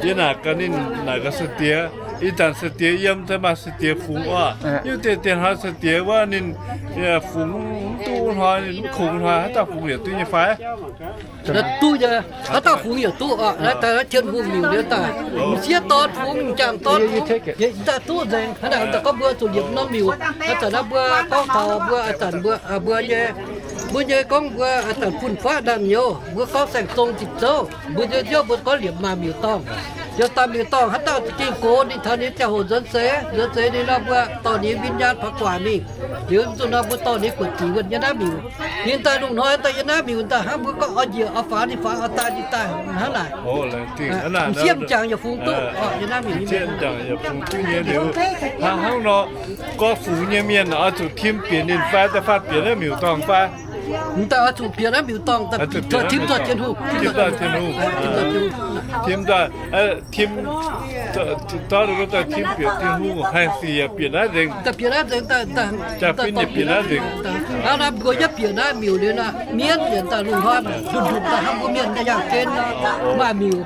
yie naaic gaax ninh naaic gaax sai-diex, ih zanc sai-diex yiem se maaih sai-diex fungx oc. Yie deix diex hnoi sai-diex wuov ninh fungx mv duqv hnoi, ninh mv kungx hnoi, haaix dauh fungx yaac duqv nyei fai? Duqv nyei, haaix dauh fungx yaac duqv oc. Naaiv daaih Tin-Hungh miuc liuz daaih, m'sieqv dorn fungx, m'jangc dorn fungx, yie daaih duqv nzengc. Hnangv naaic daaih gorngv mbuo zuqc liepc norm miuc. Ih zanc naaiv mbuo gorngv taux mbuo, ih zanc mbuo, mbuo nyei, mbuo nyei gorngv mbuo ih zanc fun-faqv naamh nyouz, mbuo gorngv saeng-zong ziepc zouv, mbuo nziouv mbuo gorngv liepc maaih miuc dorngh. Liepc daaih miuc dorngh haaix dauh za'gengh gox ninh taux ninh ziangh hoc nzuonx seix, nzuonx seix ninh nor mbuo dorh ninh nyei win-nyaanh faaux guaax mingh. Liuz zuqc nor mbuo dorh ninh buatc zuqc wuonh yiem naaiv miuc. Ninh daaih lungh hnoi daaih yiem naaiv miuc daaih hnangv mbuo gorngv oix njiec oix faaux ninh faaux, oix daaih ninh daaih hnangv naaic. M'sieqv m'jangc yaac fungx duqv, m'sieqv m'jangc yaac fungx duqv nyei liuz, hnangv hnangv nor, gorngv fungx nyei mienh oix zuqc tim bieqc ninh fai, da'faanh bieqc naaiv miuc dorngh fai? M'daaih oix zuqc bieqc naaiv miuc dorngh, tim dorh Tin-Hungh, tim dorh Tin-Hungh, tim dorh, tim, dorh, dorh tim bieqc Tin-Hungh, haih sic yaac bieqc naaiv nzengc, jaa-fin yaac bieqc naaiv nzengc. Hnangv naaiv mbuo yietv bieqc naaiv miuc liuz nor, mienv yietc daaih lungh hnoi nduqc nduqc daaih hnangv mbuo mienh nyei yangh gen nor, maaih miuc.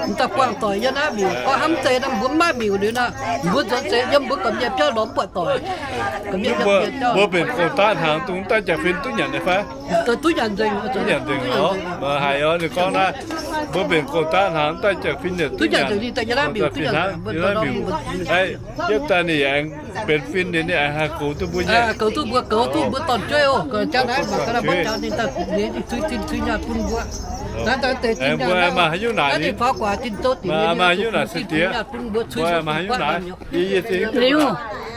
M'daaih buangh doic yiem naaiv miuc, gorngv hnamv zeiz nor mbuo mv maaih miuc liuz nor, mbuo nzuonx seix yiem mbuo gamh nyei biauv lorz mv buatc doic. Mbuo mbenc gong-daqv hnaangx dongh daaih jaa-fin duqv nyanc nyei fai? Duqv nyanc nzengc, duqv nyanc nzengc oc. Haiz oc, ninh gorngv naaiv, mbuo mbenc gong-daqv hnaangx daaih jaa-fin yaac duqv nyanc, duqv nyanc hnangv, yiem naaiv miuc. Yietv daaih ninh aengx benx fin, ninh aengx haih goux duqv mbuo nyei, goux duqv mbuo, goux duqv mbuo dorn-jueiv oc. Mbuo maaih haaix nyungc naaic, maaih haaix nyungc naaic se diex, mbuo maaih haaix nyungc naaic. Liuz,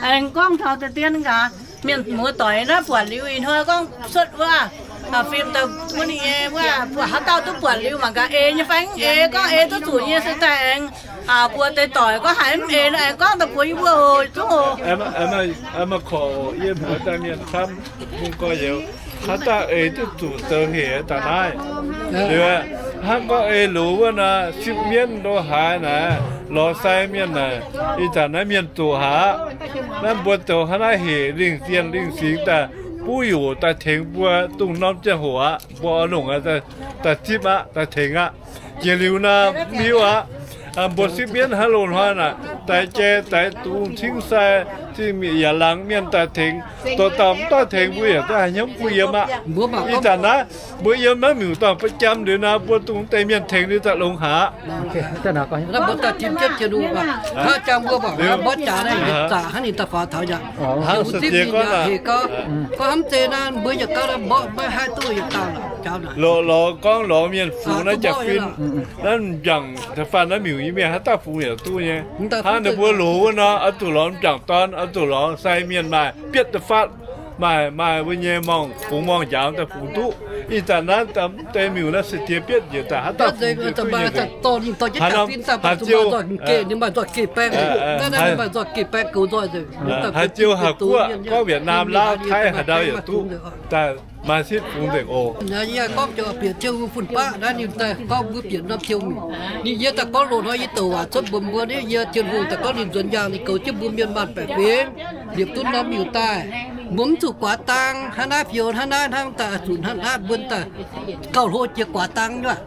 aengx gorngv taux deix dien gaax, mienh muoz-doic naaiv buatc liuz ih hnoi gorngv cuotv wuov, fim daaih wuov ninh nyei wuov, buatc haaix dauh duqv buatc liuz mangc gaax ei nyei fai mv ei, gorngv ei duqv zuqc nyei se daaih aengx, mbuo deix doic gorngv haiz mv ei nor aengx gorngv daaih mbuox yie mbuo oc, zungv oc. Maaih korc yie mbuox daaih mienh camv bun gorx-youz, haaix dauh ei duqv zuqc zoux hec daaih naaiv. Liuz, hnangv gorngv ei loz wuov nor, sipv mienv lo haaix naaic, lorz sai mienh naaic, ih zanc naaiv mienh zoqc haic aqv. Naaiv mbuo zoux haaix naaiv hec lingh zienh lingh singx daaih buv yoc daaih tengx mbuo dongh norm ziangh hoc aqv. Mbuo oix longc daaih zipv aqv, daaih tengx aqv. Jiex liuz nor, mv hiuv aqv. Mbuo sipv mienv haaix loz-hnoi naaic, daix jai daix dungz cingv sai, cingv mienh yaac laangz mienh daaih tengx. Dorh dauh mv dauh tengx mbuo yaac duqv haaix hnyouv kuh yiem aqv. Ih zanc naaiv mbuo yiem naaiv miuc-dorngh ba'jamv liuz nor, mbuo dongh deix mienh tengx liuz daaih longx haic aqv. Hnangv se diex gorngv, gorngv hnamv zeiz naaiv mbuo yietc gauh mborqv maiv haih duqv yietc dauh. Lorz, lorz gorngv lorz mienh fungx naaiv jaa-fin, naaiv m'jangc da'faanh naaiv miuc nyei mienh haaix dauh fungx yaac duqv nyei. Hnangv ninh mbuo loz wuov nor, oix zuqc lorz m'jangc dorn, oix zuqc lorz sai mienh maaih bietv da'faanh, maaih, maaih mbuo nyei morngh, fungx morngh njaaux daaih fungx duqv. Ih zanc naaiv deix miuc naaiv se diex bietv njiec daaih haaix dauh fungx duqv nyei. Haaix ziouh, haaix ziouh haaix guoqv, gorngv Việt Nam, Laauv, Taiv haaix ndau yaac duqv. Daaih maaih sitv fungx nzengc oc. Yie gorngv jauv bieqc Ziouv Tin-Hungh fun-faqv naaiv, ninh daaih gorngv mbuo bieqc norm Ziouv miuc. Ninh yie daaih gorngv loz hnoi yie douc waac cuotv mbuox mbuo, ninh yie Tin-Hungh daaih gorngv ninh nzuonx yaangh ninh goux jienv mbuo mienh maanh baeqc fingx, liepc duqv norm miuc daaih. Mbuo mv zuqc guaax dang, hnangv naaiv fioux, hnangv naaiv hnangv daaih zuqc hnangv naaiv mbuo daaih gauh hlo jiex guaax dang nyuoqc.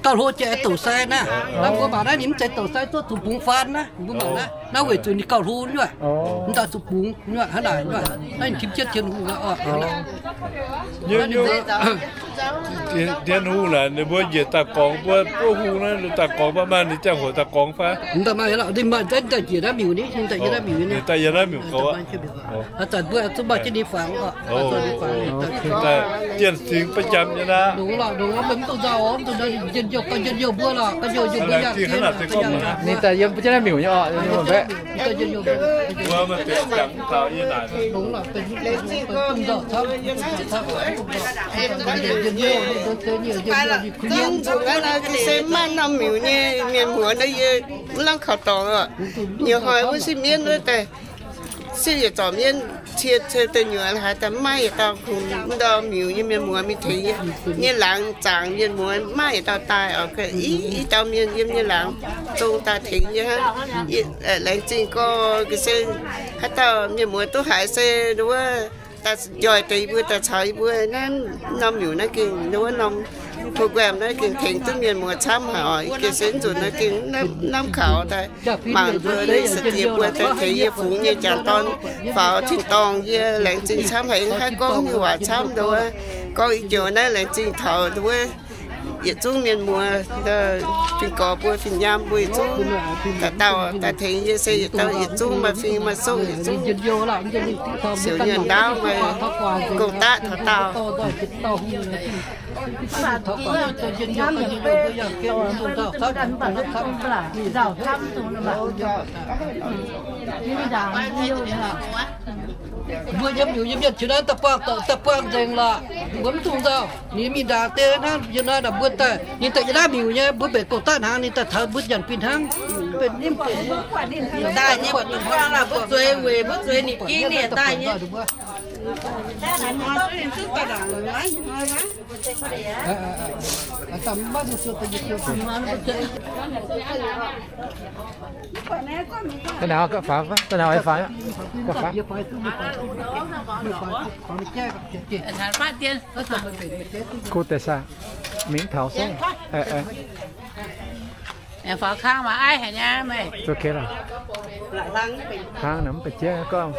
Gauh hlo jiex douc sai naaiv. Naaiv mbuo mangc naaiv ninh mv zeiz douc sai, zuov zuqc bungx faan naaiv. Mbuo mangc naaiv, naaiv weic zuqc ninh gauh hlo nyuoqc. Mv daaih zuqc bungx nyuoqc hnangv naaic nyuoqc. Naaiv ninh tim jienv Tin-Hungh oc. Tin-Hungh naaic ninh mbuo njiec daaih gorngx mbuo, buov hungh naaiv daaih gorngx mbuo, maaih ninh ziangh hoc daaih gorngx fai? Ninh maaih daaih njiec naaiv miuc ni, ninh daaih yiem naaiv miuc goux aqv. Haaix zanc mbuo zuqc maaih jienv ninh fangx oc. Dienh singx ba'jamv nyei naaiv. Ninh daaih yiem jienv naaiv miuc nyei oc. Se maaih norm miuc nyei mienh muoz naaiv yie mv lamh kaux dorngx oc. Nyouz hnoi wuov sipv mienv wuov daaih Siv yietc zorc mienv cie, cie deic nyuoz haaix daaih maiv yietc dauh kungx ndorm miuc nyei mienh muoz mingh tengx yie. Nyei laangz zaangc mienh muoz maiv yietc dauh daaih oc. I, i dauh mienh yiem nyei laangz zong daaih tengx yie hnangv. Laengz zingh gorx ga'sie, haaix dauh mienh muoz duqv haiz se nduov daaih njoih deix yie mbuo, daaih caux yie mbuo naaiv norm miuc naaiv gengh, nduov norm program naaiv gengh tengx duqv mienh muoz camv haic oc. Ga'sie nzunc naaiv gengh lamh kaux daaih mangc mbuo nyei sai-diex mbuo daaih tengx yie fungx nyei jangx dorn faaux tin-dorngh. Yie laengz zingh camv haic, haih gorngv nyei waac camv nduov. Gorngv i joux naaiv laengz zingh taux nduov yietc zungv mienh muoz, fin-gorx mbuo, fin-nyaam mbuo yietc zungv, dauh dauh daaih tengx yie se yietc dauh yietc zungv maaih fing maaih soqv yietc zungv siouc nyuonh ndaauv maaih gong-daqv taux daauh. Mbuo yiem miuc yiem mienh jiu naaiv daaih buangh, daaih buangh nzengc lorqc, mbuo mv dungx nzauh. Ninh mingh ndaangc deix hnangv yiem naaiv, mbuo daaih ninh daaih yiem naaiv miuc nyei, mbuo mbenc gong-daqv hnaangx, ninh daaih taux mbuo nyanc fih hnangv. Daaih nyei mbuo zueiz weic, mbuo zueiz ninh gingv ninh daaih nyei. Da'naaiv ga'faav, da'naaiv faav, ga'faav. Gu deix saah, mingh taux song. Faaux kang maaih aiv haic nyei meih. It's okay lah. Hlang naaic mv baac jieqv gorngv.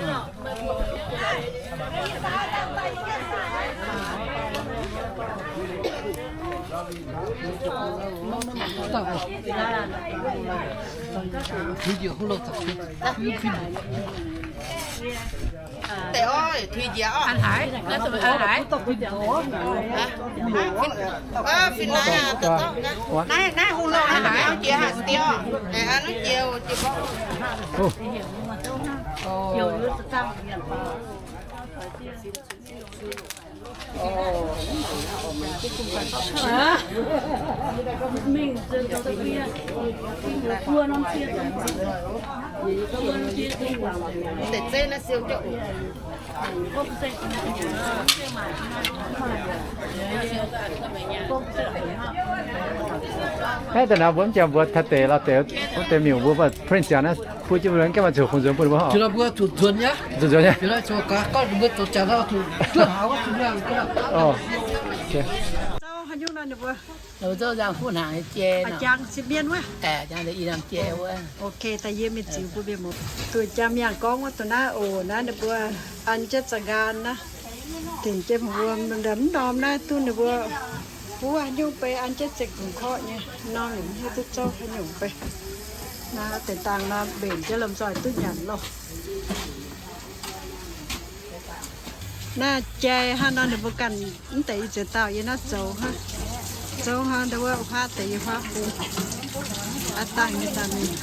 Deix oix tuix njiec oc. An haiz, naaiv zuqc an haiz. Fin-, naaiv, naaiv hungh loh naaiv haiz jiex haic diex oc. Naaiv jiex jiex gorngv. Deix zeiv naaiv siou jienv. Naaiv da'naaiv mbuo mv jangx mbuox taux deix lorz deix, wuov deix miuc mbuo mv baac print ziangx naaiv bun jienv mbuo gengh maaih zuqc fungx nzuonx bun mbuo. Zuqc nzuonx nyei. Zouv haaix nyungc nor ninh mbuo? Zouv nzangc kuv hnaangx nyei jai nor. Jangx zinh mienh wuov. Jangx i norm jai wuov. Ok, daaih yie mingh ziux bun mienh muoz. Duqv jangx miangh gorngv wuov duqv naaiv oc, naaiv ninh mbuo an jienv za'nqaan naaiv. Dingc jienv mbuo mv ndorm naaiv duqv ninh mbuo buov haaix nyungc bei an jienv za'gengh korqv nyei. Norm mv hiuv duqv zouv haaix nyungc bei. Naaiv deix dangh nor mbenc jienv lomh nzoih duqv nyanc loh. Naaiv jai hnangv nor ninh mbuo ganh mv deix i ziex dauh yiem naaiv zoux hnangv. Zoux hnangv ndau wuov huaav deix yiem huaav bung. Aav dangh nyei daaih mingh.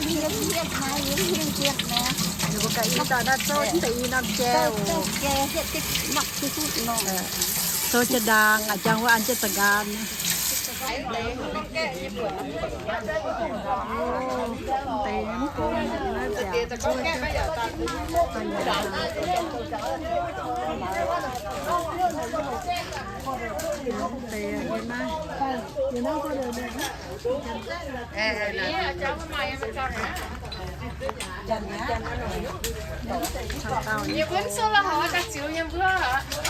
Ninh mbuo ganh i dauh naaiv zoux mv deix i norm jai oc. Zoux jienv ndaangc a'jangc wuov an jienv za'nqaan.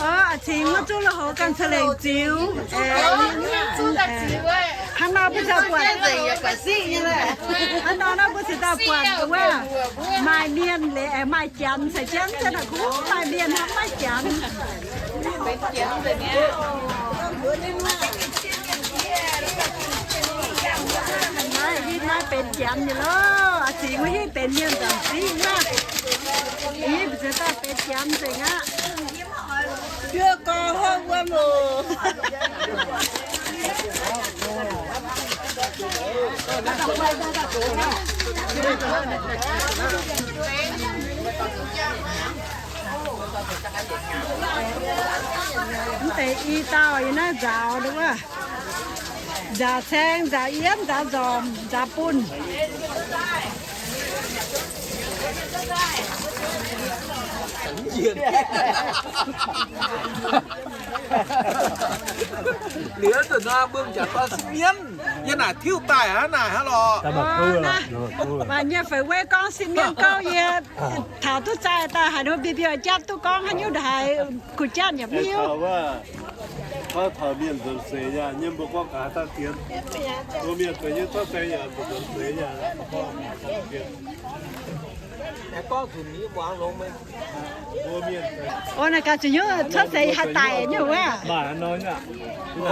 A'cingx maiv zuqc lui-houx ganh ca'lengc ziux. Hnangv nor mbuo ziouc buatc, hnangv nor nor mbuo cingx daaih buatc wuov maaih mienh leiz aengx maaih janx caux jienv, janx naaic kuv maaih mienh hnangv maiv janx. Naaiv hitv naaiv benx janx nyei loh, a'cingx wuov hitv benx mienh nzangc siqv wuov. Ih, mbuo cingx daaih benx janx nzengc aqv. Juov gorx hopv wuom oc. Mv deix i dauh yiem naaiv nzaaux wuov. Nzaaux caeng, nzaaux yiem, nzaaux nzormc, nzaaux bunh. Liuz nzunc nor mbuo m'jangc dorn sieqv mienv, yie naaic tiuv daaih hnangv naaic hnangv lorqc. Maaih nyei feix wei gorngv sieqv mienv gouv yie taux duqv zaih daaih haaix nor mbiouh mbiouh jatv duqv gorngv haaix nyungc haaix kuh jatv yaac mv hiuv. Taux mienh nzuonx seix yaac nyei mbuo gorngv gaax daaih dien. Mbuo mienh feix nyei cuotv seix yaac nzuonx seix yaac. Gorngv zuqc mbuo muangx longx maiv. Ov, naaiv gaax zuqc hiuv cuotv seix haih daic nyei wuov.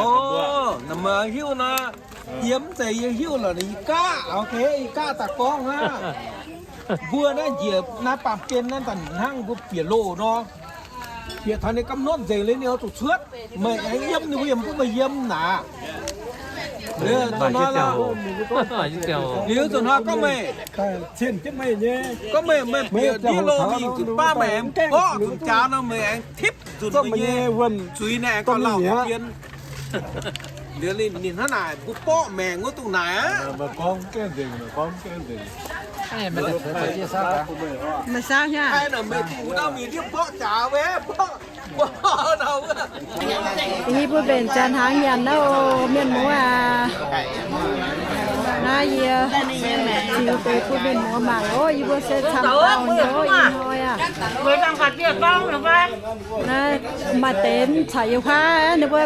Ov, naaiv meih hiuv nor, yie mv zeiz yie hiuv lorqc, ninh yie gaav, oc, yie gaav daaih gorngv hnangv. Mbuo naaiv njiec naaiv baamh gen naaiv daaih hnangv mbuo bieqc loh nor. Bieqc taux ninh gapv hnotv nzengc liuz ninh oix zuqc cuotv, meih aengx yiem ninh mbuo yiem bun meih yiem naaic. Liuz nzunc hnoi gorngv meih, gorngv meih, meih bieqc ndiev loh mingh zuqc baav meih aengx mborqv zuqc jaax nor meih aengx tipv nzunc meih nyei zuiz naaic aengx gauh lauh jien. Liuz ninh hnangv naaic mbuo borqv maengc wuov dongh naaic aqv. Meih saauv hnangv meih duqv ndau mingh ndiev mborqv jaax wuov. Yie mbuo mbenc ziangx hnaangx nyanc naaiv oc, mienh muoz aac. Naaiv yie ziux deix bun mienh muoz mangc oc. Yie mbuo se camv dauh nyei oc, ih hnoi aac. Naaiv maaih deix caux yie huaav, ninh mbuo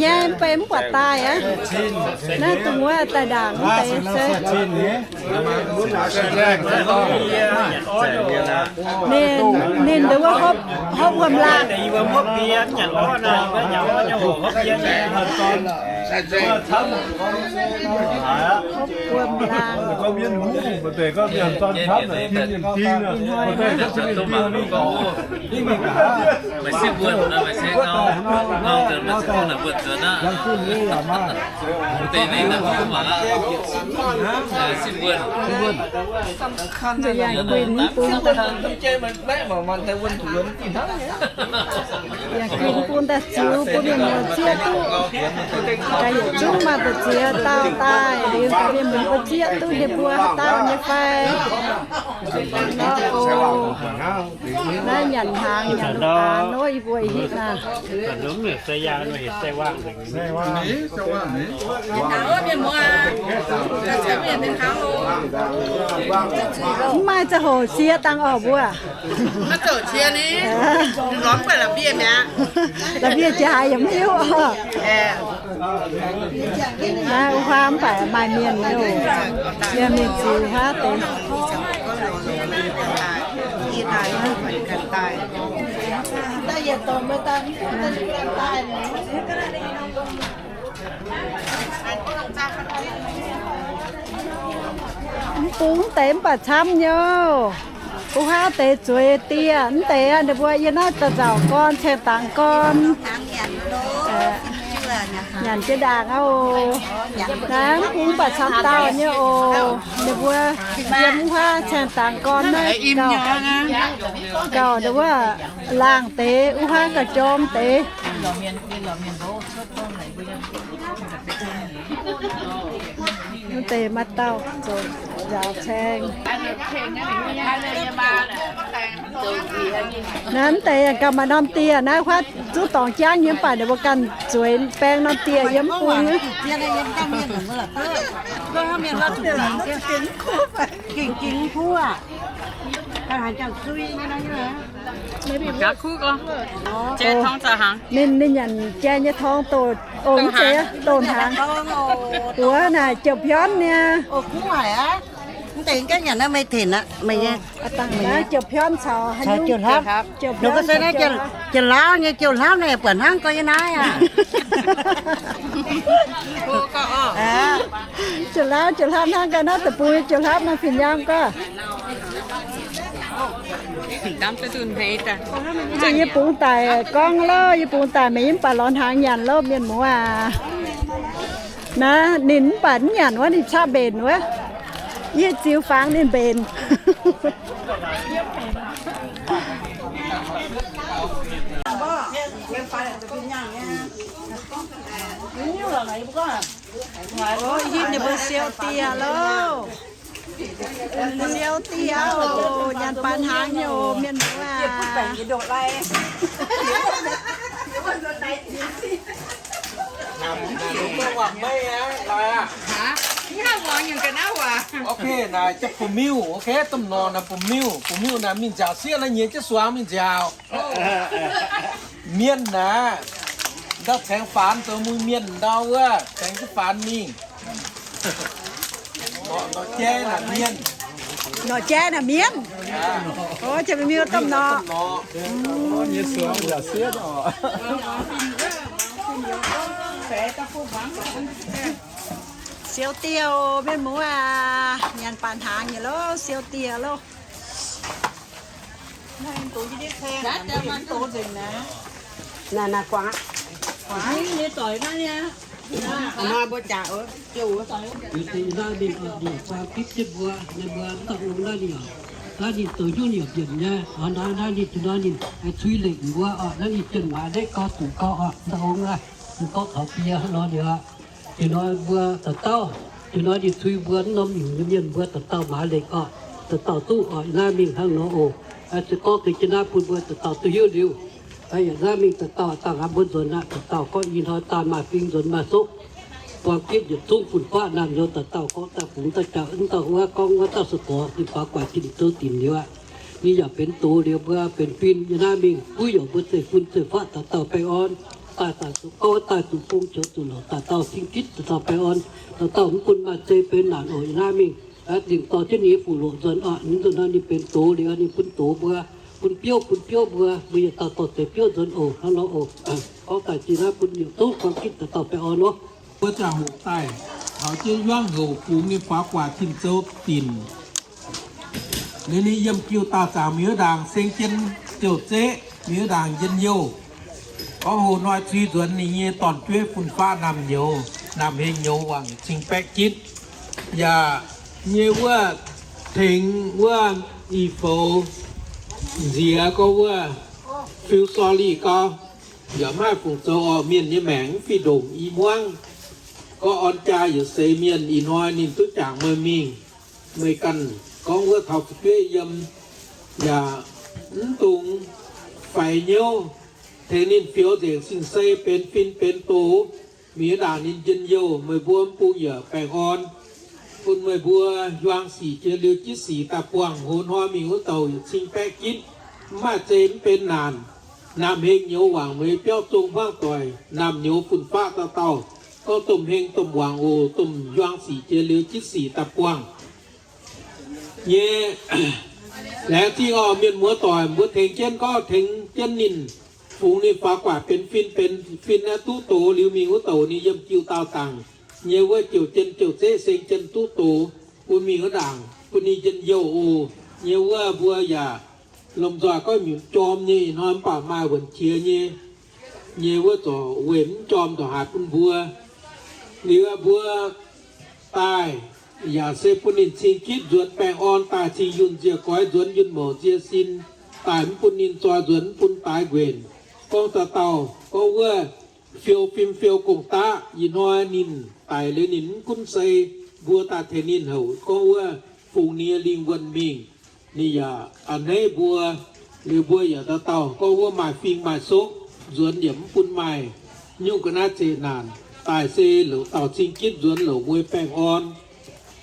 nyaiv mv bei mv buatc daaih aqv. Naaiv dongh wuov daaih ndaangc mv deix se Ninh, ninh nduov wuov hopv, hopv wuom-laangh. Hopv wuom-laangh. Yaac kuinx bun, yaac kuinx bun daaih ziux bun mienh muoz zieqv duqv. Gaax yietc zungv maaih mbu'ziex dauh daaih liuz, gaax mienh muoz zieqv duqv ninh mbuo haaix dauh nyei fai. Nor, naaiv nyanc hnaangx nyanc lungh aanx nor, yie mbuo ih hitv naaiv. Mv maaih ziangh hoc cie dangh orqc mbuo. La'mbiev jiex haaix yaac mv hiuv oc. Naaiv wuov huaav mv baac maaih mienh nyei oc. Yie mingh ziux huaav deix. Mv bung mv deix mv baac camv nyei. Wuov huaav deix zueiz dieh mv deix, ninh mbuo yie naaiv da'nzauc gorn, ceng dangx gorn. Nyanc jienv ndaangc aqv oc. Naaiv mv bung mv baac camv dauh nyei oc. Ninh mbuo yiem wuov huaav ceng dangx gorn naaiv gauh, gauh ninh wuov laangh deix, wuov huaav gauh jorm deix. Mv deix maaih dauh zoux nzaaux caeng. Naaiv mv deix gauh maaih norm dieh, naaiv huaav zuqc dorngx jangv nyei, mv baac ninh mbuo ganh zueiz baeng norm dieh yiem mv bung. Ninh, ninh nyanc jai nyei torngv doqc, oc, mv zeiz, doqc hnaangx. Wuov naaic jiouv pion niaa. Jiouv pion caux haaix nyungc? Jiouv hlapv. Jiouv hlapv nyei, jiouv hlapv naaiv buatc hnangv gorx yie naaiv aac. Jiouv hlapv, jiouv hlapv hnangv gaax naaiv deic-bung nyei jiouv hlapv naaiv fih nyaam gorx. Yie bungx daic gorngv loh, yie bungx daic meih mv baac lorz hnaangx nyanc loh, mienh muoz aac. Naaiv ninh mv baac mv nyanc wuov, ninh caqv mbenc wuov. Yie ziux fangx ninh mbenc. Ninh mbuo siou dieh loh. Siou dieh oc, nyanc baaix hnaangx nyei oc, mienh muoz aac. Ok, naaic jiex ba'miuh, ok, domh norqc naaic ba'miuh, ba'miuh naaic mingh nziaauc sieqv, naaiv nyiex jienv suangx mingh nziaauc. Mienh naaic, ndau caengx faanx zoux muiz mienh ndau wuov, caengx jienv faanx mingh. Norqc jaiv naaic mienh. Norqc jaiv naaic mienh. O, jiex ba'miuh domh norqc. Siou dieh oc, mienh muoz aac, nyanc baaix hnaangx nyei loh, siou dieh loh. Naaiv, naaiv guangc aqv. Naaiv mbuo jaax, jiouv wuov. Liuz se naaiv mingh oc, ninh buang gitv jienv mbuo, ninh mbuo daaih ong naaiv ninh oc. Naaiv ninh zoux nyungc yaac mbienc nyei, naaiv, naaiv ninh, naaiv ninh, cui lengc mbuo oc, naaiv ninh jien maaiz leqv gau, zuqc gau oc, daaih ong aqv, ninh gorngv taux bie hnangv nor liuz aqv. Ih hnoi mbuo dauh dauh, ih hnoi ninh cui mbuo mv norm nyungc nyei mienh mbuo dauh dauh maaiz lengc oc, dauh dauh duqv oc, naaiv mingh hnangv nor oc. Se gorngv tengx jienv naaiv bun mbuo dauh dauh duqv hiuv liuz, yaac naaiv mingh dauh dauh dangh aqv, mbuo nzuonx aqv, dauh dauh gorngv ih hnoi daaih maaih fing nzuonx maaih sokv, buang gitv yietc zungv fun-faqv naamh nyouz, dauh dauh gorngv daaih fungx daaih jaax, mv dauh wuov gorngv wuov dauh se gorx, ninh faaux gu'nguaaic tin-zoux dinc liuz aqv. Ninh yaac benx doz liuz mbuo benx fin nyei naaiv mingh, buov youc mbuo zeiv-fun zeiv-faqv dauh dauh baengh orn, daaih daaih zuqc gorngv daaih zuqc gong qiex zuqc louc, dauh dauh cing gitv, dauh dauh baengh orn, dauh dauh mv bun maaih zei benx naanc oc. Yie naaiv mingh, dingc dorh jienv ninh nyei fuqv-loqc nzuonx oc. Ninh nzuonx nor ninh benx doz liuz, ninh bun doz mbuo, bun biouv, bun biouv mbuo, mbuo yietc dauh dorh deix biouv nzuonx oc. Hnangv nor oc. Gorngv daaih jiex naaiv bun yietc zungv buang gitv dauh dauh baengh orn oc. Mbuo ziangh hoc daaih taux jienv yuangv houc fungx ninh faaux gu'nguaaic tin-zoux dinc. Liuz ninh yiem jiu daauh zaangc mingh wuov ndaangc seng jienv ziouc zeqv mingh wuov ndaangc njien-youh. Gorngv hoc hnoi cui nzuonx ninh nyei dorn-jueiv fun-faqv naamh nyouz, naamh heng nyouz wangc cing-baeqv gitv. Yaac nyei wuov tengx wuov i foux nziex gorngv wuov fiu sorry gau, yaac maiv haih fungc zoux orqc, mienh nyei maengc mv fih ndongc i hmuangv. Gorngv orn jaa yietc seix mienh ih hnoi ninh duqv jangx meih mingh, meih ganh gorngv wuov taux fu'jueiv yiem, yaac mv dungx faix hnyouv, tengx ninh fioux nzengc sin-sei benx fin benx doz, mingh wuov ndaangc ninh njien-youh, meih mbuo mv bung yaac baengh orn, bun meih mbuo hiuang sic jiex liuz jitv sic daaih buangh, hoc hnoi mingh wuov douc yietc cing-baeqv gitv, mv maaih zei mv benx naanc. Naamh heng nyouz wangc meih biauv zong hmuangv doic, naamh nyouz fun-faqv dauh dauh, gorngv domh heng domh wangc oc, domh hiuang sic jiex liuz jitv sic daaih buangh. Nyei, laengz zingh oc, mienh muoz doic, mbuo tengx jienv gorngv tengx jienv ninh, fungx ninh faaux gu'nguaaic benx fin, benx fin aeqv, duqv doz liuz mingh wuov douc ninh yiem jiu daauh dangc nyei wuov jouh jien jouh zeqv seng jienv duqv doz, bun mingh wuov ndaangc bun ninh njien-youh oc. Nyei wuov mbuo yaac lomh nzoih gorngv mv jorm nyei ih hnoi mv baac maaih wuonc qiex nyei, nyei wuov zorc weic mv jorm ndongc haaix bun mbuo. Liuz mbuo daaih yaac se bun ninh cing gitv nzuonx baengh orn daaih, cing yunh nziec goix nzuonx yunh mouc nzie sin daaih, mv bun ninh zoi nzuonx, mv bun daix nquenc. Gorngv dauh dauh gorngv wuov fiou fim fiou gong-daqv, ih hnoi ninh daic liuz ninh mv gunv sei, mbuo daaih tengx ninh houc gorngv wuov fungx ninh nyei lingh wuonh mingh. Ninh yaac a'hneiv mbuo, liuz mbuo yaac dauh dauh gorngv wuov maaih fing maaih sokv nzuonx, yaac mv bun maaih nyungc ga'naaiv zeqc naanc. Daaih se louc dauh cing gitv nzuonx louc mueiz baengh orn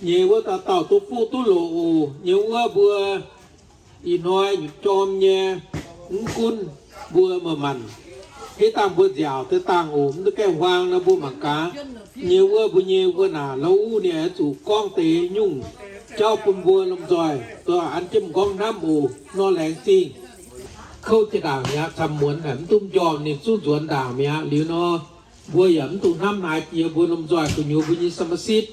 nyei wuov dauh dauh duqv fuqv duqv loqc oc. Nyei wuov mbuo ih hnoi nyutc jorm nyei, mv gunv mbuo maaih manc, hitv dangh mbuo nziaauc deix dangh oc, mv duqv gaengh huaang nor mbuo mangc gaax. Nyei wuov mbuo nyei wuov naaic louv uv ninh aengx zuqc gorngv deix nyungc jauv bun mbuo lomh nzoih an jienv m'nqorngv hnamv oc. Nor laengz zingh. Kouv jiex ndaangc mi'aqv, camv muonz haic, mv duqv m'njormh ninh zungv nzuonx ndaangc mi'aqv. Liuz nor, mbuo yaac mv dungx hnamv haaix jiex mbuo lomh nzoih gu'nyuoz mbuo nyei สมาชิก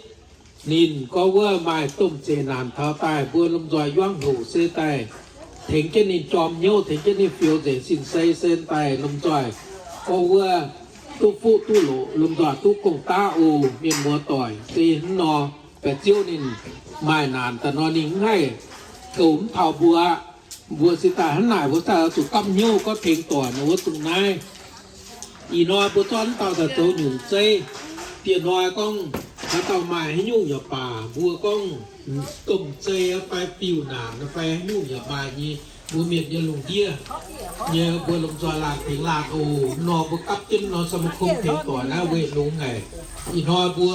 ninh gorngv wuov maaih domh zeqc naanc taux daaih, mbuo lomh nzoih yuangv hoc se daaih tengx jienv ninh jorm hnyouv, tengx jienv ninh fioux nzengc sin-sei se daaih lomh nzoih gorngv wuov duqv fuqv duqv loqc, lomh nzoih duqv gong-daqv oc. Mienh muoz doic, se hnangv nor, baeqc ziouv ninh maaih naanc daaih nor ninh mv haih goux mv taux mbuo aqv. Mbuo se daaih hnangv naaic mbuo zungv zuqc gamh hnyouv gorngv tengx doic nor wuov dongh naaiv. Ih hnoi mbuo zorqv mv dauh daaih zoux nyungc zeiv. Dieh hnoi gorngv Dauh maaih haaix nyungc yaac baac, mbuo gorngv domh zei fai biux naanc fai haaix nyungc yaac maaih nyei, mbuo mienh nyei lungh ndiev nyei mbuo lomh nzoih laanh tengx laanh oc. Nor mbuo gapv jienv norm สมาคม tengx doic naaiv weih longx haic. Ih hnoi mbuo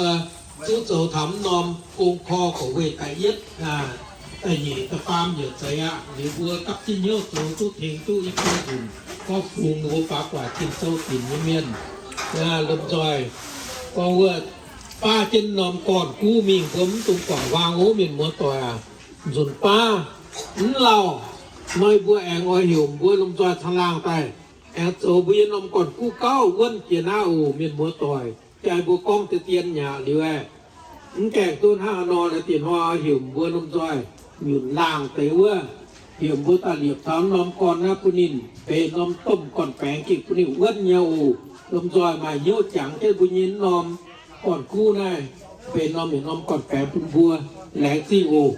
zuqc zoux taux mv norm gong korv gorqv-weih da'yietv, da'nyeic, da'faam yaac zeiz aqv. Liuz mbuo gapv jienv hnyouv zoux duqv tengx duqv i buo nzunc gorngv fungx ninh mbuo faaux gu'nguaaic Tin Sou dinc nyei mienh. Lomh nzoih gorngv wuov baav jienv norm gorn-guv mingh, mbuo mv dungx guangc wang oc, mienh muoz-doic aac. Nzunc baav mv lauh, hnoi mbuo aengx oix heuc mbuo lomh nzoih caangh laangh daaih aengx zoux mbuo nyei norm gorn-guv gauh wuonv jiex naaiv oc, mienh muoz-doic. Jaa mbuo gorngv deix dien nyaqc liuz aeqv, mv gaengh duqv hnangv nor, naaiv diex hnoi heuc mbuo lomh nzoih nyunc laangh deix wuov, heuc mbuo daaih liepc taux norm gorn naaiv bun ninh benx norm domh gorn-baengx gengh bun ninh wuonv nyei oc. Lomh nzoih maaih hnyouv jangx jienv mbuo nyei norm gorn-guv naaiv benx norm, norm gorn-baengx bun mbuo. Laengz zingh oc.